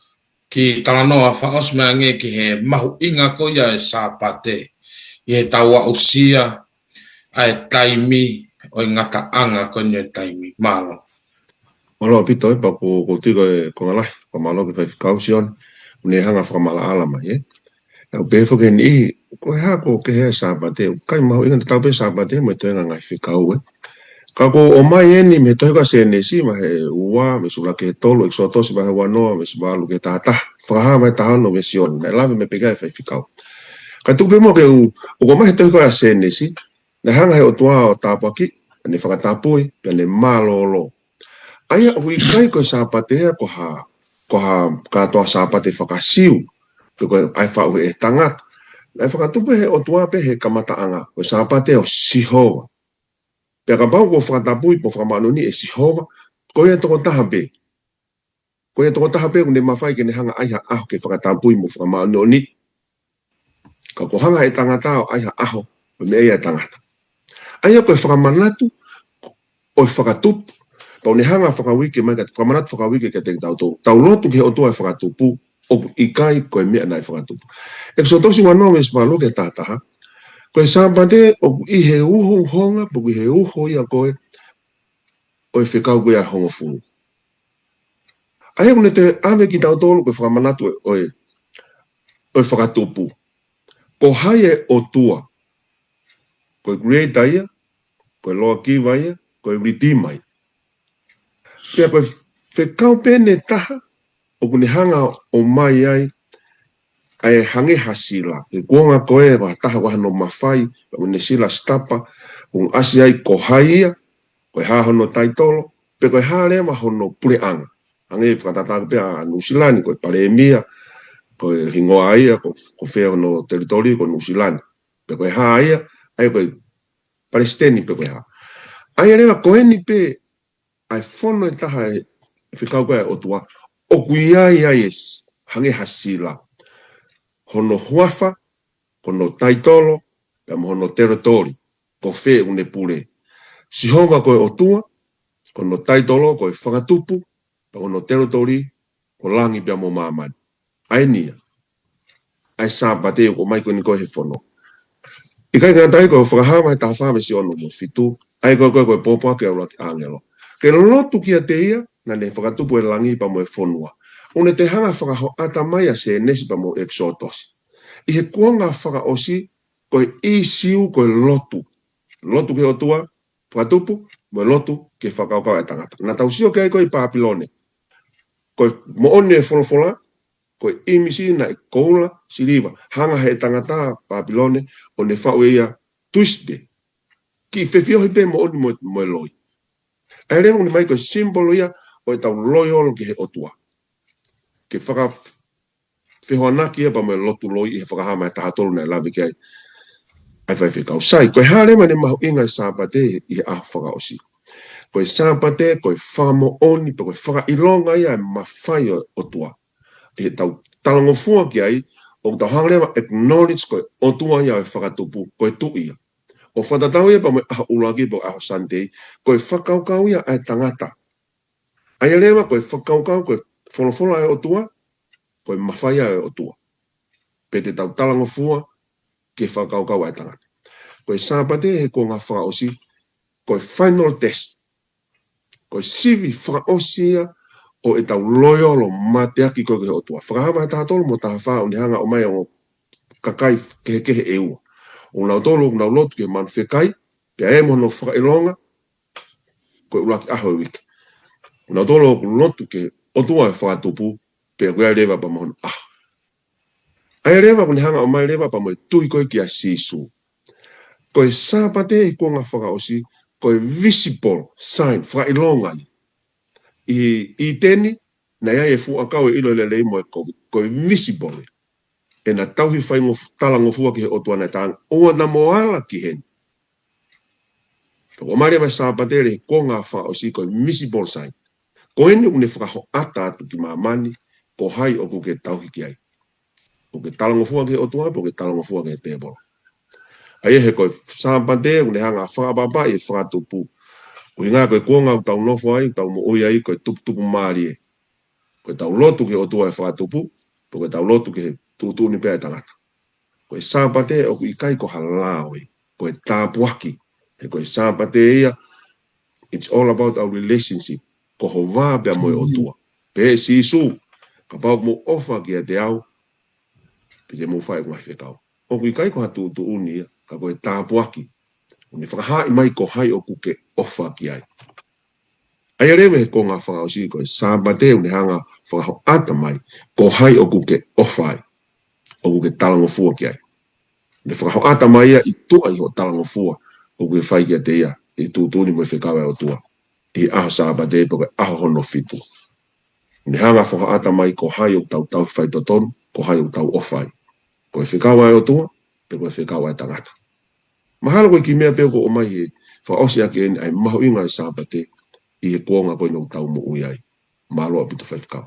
Kiʻi talanoa fakaʻosi mai ange ki he mahuʻinga ko ia ʻo e Sāpate. ʻI heʻetau aʻusia ʻa e taimi ʻo e ngataʻanga ko eni ʻo e taimi. Mālō. Mālō, Pita, ʻe, pea ko, ko tiko e konga lahi, pea mālō ki he faifekau Sione, ʻoku ne hanga fakamaʻalaʻala mai, ē. ʻOku pehē foki ʻe he niʻihi, ko e hā ʻoku kehe ai e Sāpate, ʻoku ʻikai mahuʻinga tatau pē Sāpate mo e toenga ngaahi fekau, ē. Ka ʻoku ʻomai eni mei he tohi ko ia Sēnesi, vahe ua, veesi ʻuluaki ki he tolu, ʻEkisoto vahe uanoa, veesi valu ki he tahataha, Fakahā vahe tahaono, veesi ono, naʻe lave mai pē ki ai e faifekau. Ka tuku pē muʻa ke u, ʻoku ʻomai he tohi ko ia Sēnesi, naʻe hanga ʻe he ʻOtua ʻo tāpuakiʻi, pea ne fakatapui, pea ne mālōlō. ʻA ia ʻoku ʻikai ko e Sāpate ia ko ha, ko ha kātoa Sāpate faka-Siu, pe ko e ʻai faʻu ʻe he tangata. Naʻe fakatupu ʻe he ʻOtua pē he kamataʻanga, ko e Sāpate ʻo Sihova. Pea kapau kuo fakatapui mo fakamāʻoniʻoni ʻe Sihova, ko ia tokotaha pē. Ko ia tokotaha pē ʻoku ne mafai ke ne hanga ʻo ʻai ha ʻaho ke fakatapui mo fakamāʻoniʻoni. Ka kuo hanga ʻe he tangata ʻo ʻai ha ʻaho, ko e meʻa ia ʻa e tangata. ʻA ia ko e fakamanatu ʻo e fakatupu, pea ʻoku ne hanga ʻo fakauike mai, ka fakamanatu fakauike kiate kitautolu. Tau lotu ki he ʻOtua ʻo e fakatupu, ʻoku ʻikai ko e meʻa naʻe fakatupu. ʻEkisoto uanoa veesi valu ki he tahataha, ko e Sāpate ʻoku ʻi he uho uhonga, pe ʻoku ʻi he uho ia ko ē, ʻo e fekau ko ia ʻe hongofulu. ʻA ia ʻoku ne toe ʻave kitautolu ko e fakamanatu ʻo e, ʻo e fakatupu. Ko hai e ʻOtua? Ko e Creator ia, ko e Lawgiver ia, ko e Redeemer ia. Pea ko e fekau pē ʻe taha, ʻoku ne hanga ʻo ʻomai ai, ʻa e hangē ha sila. He kuonga ko ē, ko ha taha ko hano mafai, pea ʻoku ne sila sitapa, ʻoku ʻasi ai ko hai ia, ko e hā hono taitolo, pe ko e hā leva hono puleʻanga. Hangē fakatātā pē ʻa Nuʻusila ni, ko e palēmia, ko e hingoa ia, ko, ko fē hono telitoli, ko Nuʻusila ni. Pe ko e hā ia, ʻa ia ko e palesiteni pe ko e hā. ʻA ia leva ko eni pē, ʻa e fono ʻe taha ʻe fekau ko ia ʻe he ʻOtua, ʻoku ʻi ai ai e s-, hangē ha sila. Hono huafa, ko hono taitolo, pea mo hono telitoli, ko fē ʻoku ne pule. Sihova ko e ʻOtua, ko hono taitolo, ko e Fakatupu, pea mo hono telitoli, ko langi pea mo māmani. ʻA eni ia. ʻA e Sāpate ʻoku ʻomai ko eni ko ē he fono. ʻIkai ngata ai ko e Fakahā vahe taha fā veesi ono mo e fitu, ʻa ia ko ē ko e, ko e pōpoaki ʻa e ʻuluaki ʻāngelo. Ke lotu kiate ia, naʻa ne fakatupu e langi pea mo e fonua. ʻOku ne toe hanga ʻo fakahoʻata mai ʻa Sēnesi pea mo ʻEkisoto. ʻI he kuonga fakaʻosi, ko e ʻīsiu ko e lotu. Lotu ki he ʻOtua, fakatupu, mo e lotu ki he fakakaukau ʻa e tangata. Naʻa tau sio ki ai ko ē ʻi Pāpilone. Ko e moʻoni e folofola, ko e ʻīmisi naʻe koula, siliva. Hanga ʻe he tangata Pāpilone, ʻo ne faʻu ia twist pē. Kiʻi fefiohi pē moʻoni mo, mo e loi. ʻA ia leva ʻoku ne ʻomai ko e simbolo ia ʻo ʻetau loyal ki he ʻOtua. Ke faka-, fehoanaki ia pea mo e lotu loi ʻi he Fakahā vahe taha tolu naʻe lave ki ai ʻa e faifekau. Sai, ko e hā leva ʻene mahuʻinga ʻi he Sāpate ʻi he ʻaho fakaʻosi. Ko e Sāpate, ko e fakamoʻoni, pe ko e fakaʻilonga ia ʻa e mafai ʻo e ʻOtua. ʻI heʻetau talangofua ki ai, ʻoku tau hanga leva ʻo acknowledge ko e ʻOtua ia ʻo e Fakatupu, ko e Tuʻi ia. ʻO fakatatau ia pea mo e ʻaho ʻuluaki pe ko e ʻaho Sunday, ko e fakakaukau ia ʻa e tangata. ʻA ia leva ko e fakakaukau, ko e folofola ʻa e ʻOtua, ko e mafai ʻa e ʻOtua. Pea te tau talangofua ki he fakakaukau ʻa e tangata. Ko e Sāpate he kuonga fakaʻosi, ko e final test. Ko e sivi fakaʻosi ia ʻo ʻetau loyal ʻo mateaki ko ē ki he ʻOtua. Fakahā vahe taha tolu mo e taha fā ʻoku ne hanga ʻo ʻomai ʻa e ongo kakai kehekehe ʻe ua. ʻOku nau tolu, ʻoku nau lotu ki he manu fekai, pea ʻi ai mo hono fakaʻilonga, ko e ʻuluaki ʻaho ʻo e uike. ʻOku nau tolu ʻoku lotu ki he ʻOtua ʻo e Fakatupu, pea ʻoku ʻi ai leva pea mo hono ʻaho. ʻA ia leva ʻoku ne hanga ʻo ʻomai leva pea mo e tui ko ē kia Sīsū. Ko e Sāpate he kuonga fakaʻosi, ko e visible sign, fakaʻilonga ia. ʻI, ʻi ʻĪteni, naʻe ʻi ai e fuʻu ʻakau ʻe ʻilo lelei mo e kovi, ko e visible ia. ʻEna tauhi faingof-, talangofua ki he ʻOtua naʻe talange, ʻoua naʻa mo ala ki heni. Pea ʻoku ʻomai leva e Sāpate he kuonga fakaʻosi ko e visible sign. Ko eni ʻoku ne fakahoʻata atu ki māmani, ko hai ʻoku ke tauhi ki ai. ʻOku ke talangofua ki he ʻOtua, pe ʻoku ke talangofua ki he tēvolo. ʻA ia he ko e Sāpate ʻoku ne hanga ʻo fakaʻapaʻapaʻi e fakatupu. Ko e ʻuhinga ko e kuonga ʻoku tau nofo ai, tau moʻui ai, ko e tuputupu mālie. Ko ʻetau lotu ki he ʻOtua ʻi he fakatupu, pe ko ʻetau lotu ki he tuʻutuʻuni pē ʻa e tangata. Ko e Sāpate ʻoku ʻikai ko ha lao ia, ko e tāpuaki. He ko e Sāpate ia, it's all about our relationship. Ko ho vā pea mo e ʻOtua. Pehē ʻe Sīsū, kapau ʻoku mou ʻofa kiate au, pea te mou fai ʻeku ngaahi fekau. ʻOku ʻikai ko ha tuʻutuʻuni ia, ka ko e tāpuaki. ʻOku ne fakahaaʻi mai ko hai ʻoku ke ʻofa ki ai. ʻA ia leva he konga fakaʻosi ko e Sāpate ʻoku ne hanga ʻo fakahoʻata mai ko hai ʻoku ke ʻofa ai, ʻoku ke talangofua ki ai. Ne fakahoʻata mai ia ʻi tuʻa ʻi hoʻo talangofua ʻoku ke fai kiate ia ʻi he tuʻutuʻuni mo e fekau ʻa e ʻOtua ʻi he ʻaho Sāpate pe ko e ʻaho hono fitu. Ne hanga ʻo fakahoʻata mai ko hai ʻoku tau tauhi faitotonu, ko hai ʻoku tau ʻofa ai. Ko e fekau ʻa e ʻOtua, pe ko e fekau ʻa e tangata. Mahalo ko e kiʻi meʻa pē ʻoku ʻomai he fakaʻosi ʻaki eni ʻa e mahuʻinga ʻo e Sāpate ʻi he kuonga ko eni ʻoku tau moʻui ai. Mālō ʻaupito faifekau.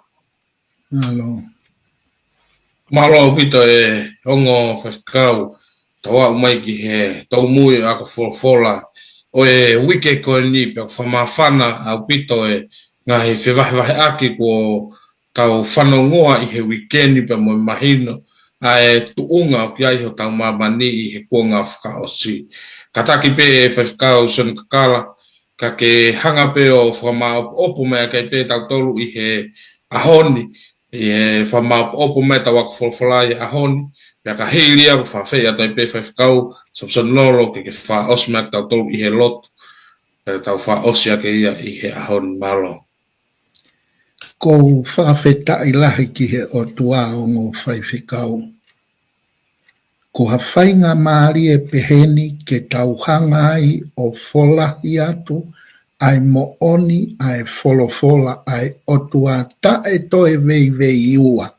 Mālō. Mālō ʻaupito e ongo faifekau, tau aʻu mai ki he taumuʻa ʻo e ako folofola ʻo e uike ko eni, pea ʻoku fakamāfana ʻaupito e ngaahi fevahevaheʻaki kuo tau fanongoa ʻi he uike ni pea mo e mahino ʻa e tuʻunga ʻoku ʻi ai hotau māmani ʻi he kuonga fakaʻosi. Kātaki pē faifekau Sione Kakala, ka ke hanga pē ʻo fakamāopoopo mai ʻaki pē tautolu ʻi he ʻaho ni, ʻi he fakamāopoopo mai ʻetau ako folofola ʻi he ʻaho ni, pea ka hili ia ʻoku fakaafeʻi atu ai pē faifekau Samisoni Lolo ke ke fakaʻosi mai ʻaki tautolu ʻi he lotu, pea tau fakaʻosi ʻaki ia ʻi he ʻaho ni. Mālō. ʻOku ou fakafetaʻi lahi ki he ʻOtua ongo faifekau. Ko ha faingamālie peheni ke tau hanga ai ʻo folahi atu ʻa e moʻoni ʻa e folofola ʻa e ʻOtua taʻe toe veiveiua.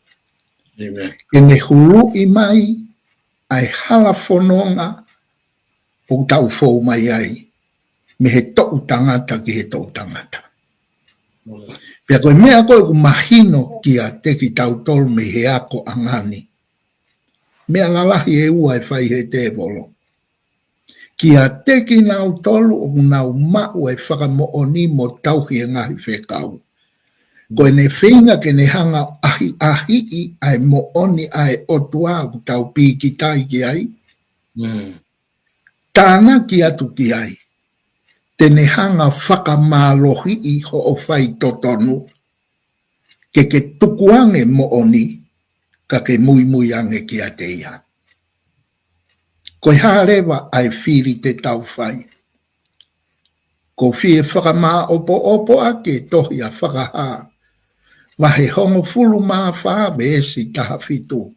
ʻĒmeni. Ke ne huluʻi mai ʻa e hala fononga ʻoku tau fou mai ai, mei he toʻu tangata ki he toʻu tangata. Pea ko e meʻa ko ē ʻoku mahino kiate kitautolu mei he akoʻanga ni, meʻa lalahi ʻe ua ʻe fai ʻe he tēvolo. Kiate kinautolu ʻoku nau maʻu e fakamoʻoni mo tauhi e ngaahi fekau, ko ʻene feinga ke ne hanga ʻo ʻahiʻahiʻi ʻa e moʻoni ʻa e ʻOtua ʻoku tau pīkitai ki ai, tānaki atu ki ai, te ne hanga ʻo fakamālohiʻi hoʻo faitotonu, ke ke tukuange moʻoni, ka ke muimui ange kiate ia. Ko e hā leva ʻa e fili te tau fai? ʻOku ou fie fakamāopoopo ʻaki e tohi ʻa Fakahā, vahe hongofulu mā fā veesi taha fitu.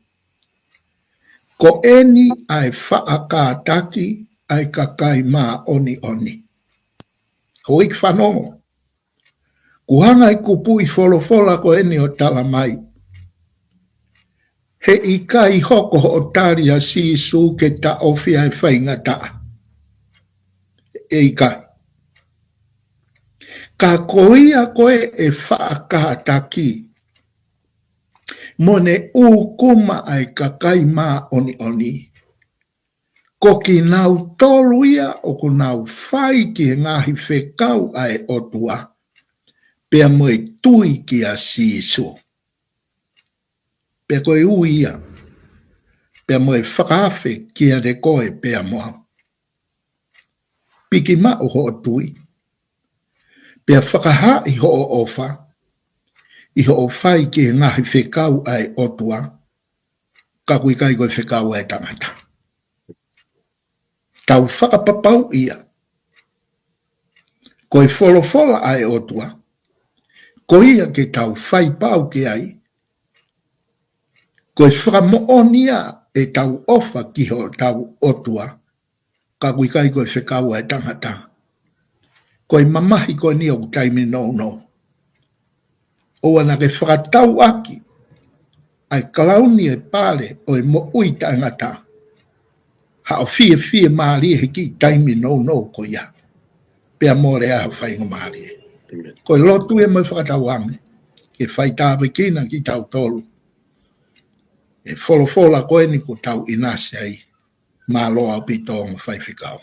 Ko eni ʻa e faʻa kātaki ʻa e kakai māʻoniʻoni. Houʻeiki fanongo, ʻoku hanga ʻe he kupuʻi folofola ko eni ʻo tala mai, heʻikai hoko hoʻo tali ʻa Sīsū ke taʻofi ʻa e faingataʻa. ʻE ʻikai. Ka ko ia ko ē ʻe faʻa kātaki mo ne ʻūkuma ʻa e kakai māʻoniʻoni, ko kinautolu ia ʻoku nau fai ki he ngaahi fekau ʻa e ʻOtua, pea mo e tui kia Sīsū. Pea ko e ui ia, pea mo e fakaafe kiate koe pea mo au. Piki maʻu hoʻo tui, pea fakahaaʻi hoʻo ʻofa ʻi hoʻo fai ki he ngaahi fekau ʻa e ʻOtua, ka ʻoku ʻikai ko e fekau ʻa e tangata. Tau fakapapauʻi ia, ko e folofola ʻa e ʻOtua, ko ia ke tau fai pau ki ai, ko e fakamoʻoni ia ʻetau ʻofa ki hotau ʻOtua, ka ʻoku ʻikai ko e fekau ʻa e tangata. Ko e mamahi ko eni ʻoku taimi nounou. ʻOua naʻa ke fakatau ʻaki ʻa e kalauni ʻo e pale ʻo e moʻui taʻengata, haʻo fiefia mālie he kiʻi taimi nounou ko ia, pea mole ai ha faingamālie. Ko e lotu ia mo e fakatauange ke fai tāpuekina kitautolu ʻe he folofola ko eni ʻoku tau ʻinasi ai. Mālō ʻaupito ongo faifekau.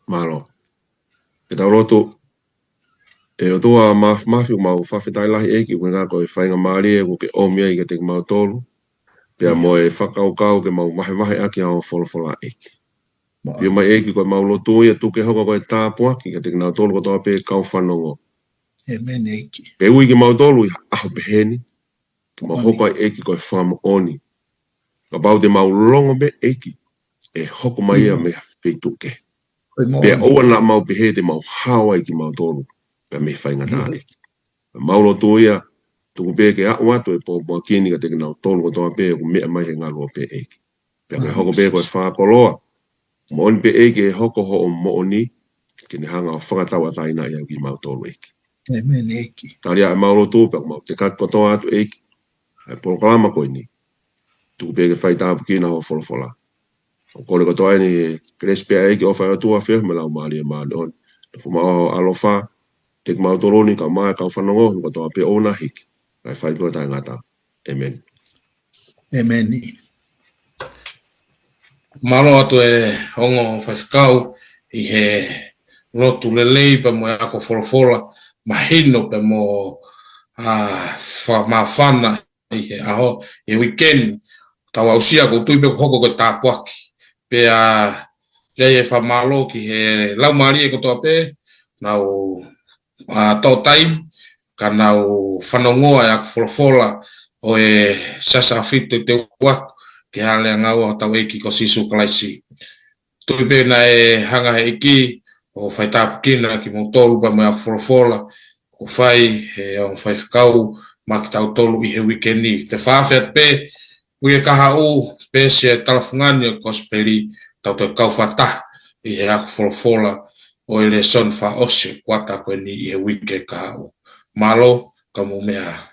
Mālō. Ke tau lotu. ʻE ʻOtua Māfimafi, ʻoku mau fakafetaʻi lahi ʻEiki, ʻuhinga ko e faingamālie ʻoku ke ʻomi ai kiate kimautolu. Pea mo e fakakaukau ke mau vahevahe ʻaki hoʻo folofola ʻEiki. Pea mai ʻEiki ko ʻemau lotu ia tuku ke hoko ko e tāpuaki kiate kinautolu kotoa pē kau fanongo. ʻĒmeni ʻEiki. Ke ui kimautolu ʻi ha ʻaho pehē ni, ke mau hoko ai ʻEiki ko e fakamoʻoni. Kapau te mau longo pē ʻEiki, ʻe hoko mai ia mei ha feituʻu kehe. Pea ʻoua naʻa mau pehē te mau hao ai kimautolu, pea mei he faingataʻa ʻEiki. Mau lotu ia, tuku pē ke aʻu atu e pōpoaki ni kiate kinautolu kotoa pē ʻoku meʻa mai he ngaluope ʻEiki. Pea ke hoko pē ko e fakakoloa. Moʻoni pē ʻEiki ʻe hoko hoʻo moʻoni, ke ne hanga ʻo fakatauʻatāina ia kimautolu ʻEiki. ʻĒmeni ʻEiki. Tali ʻa ʻemau lotu pea mau tekaki kotoa atu ʻEiki. ʻA e polokalama ko eni. Tuku pē ke faitāpuekina hoʻo folofola. ʻOku kole kotoa eni, kelesi pē ʻEiki ʻofa ʻa e ʻOtua feohi mo e Laumālie Māʻoniʻoni. Nofo maʻu ʻa e ʻaloʻofa, kiate kimautolu ni kae ʻumaʻā e kau fanongo, kotoa pē ʻoku nau hiki. Kae fai pē ʻo taʻengata. ʻĒmeni. ʻĒmeni. Mālō atu e ongo faifekau ʻi he lotu lelei pea mo e ako folofola, mahino pea mo, ʻa, fa-, māfana ʻi he ʻaho, ʻi he weekend, tau aʻusia ʻoku ou tui pē ʻoku hoko ko e tāpuaki. Pea, pea ʻi he fakamālō ki he laumālie kotoa pē, nau, ʻa, toʻo taimi, ka nau fanongoa e ako folofola ʻo e Siasi ʻAhofitu Teuteu Ako ki he Hāʻele ʻAngaua ʻo hotau ʻEiki ko Sīsū Kalaisi. Tui pē naʻe hanga he ʻEiki ʻo faitāpuekina kimoutolu pea mo e ako folofola kuo fai ʻe he ongo faifekau maʻa kitautolu ʻi he weekend ni. Te u fakaafeʻi atu pē, uike kahaʻu, peesi e talafungani ʻo e Kosipeli, tau toe kau fakataha ʻi he ako folofola ʻo e lēsoni fakaʻosi ʻo e kuata ko eni ʻi he uike kahaʻu. Mālō, ka mou meʻa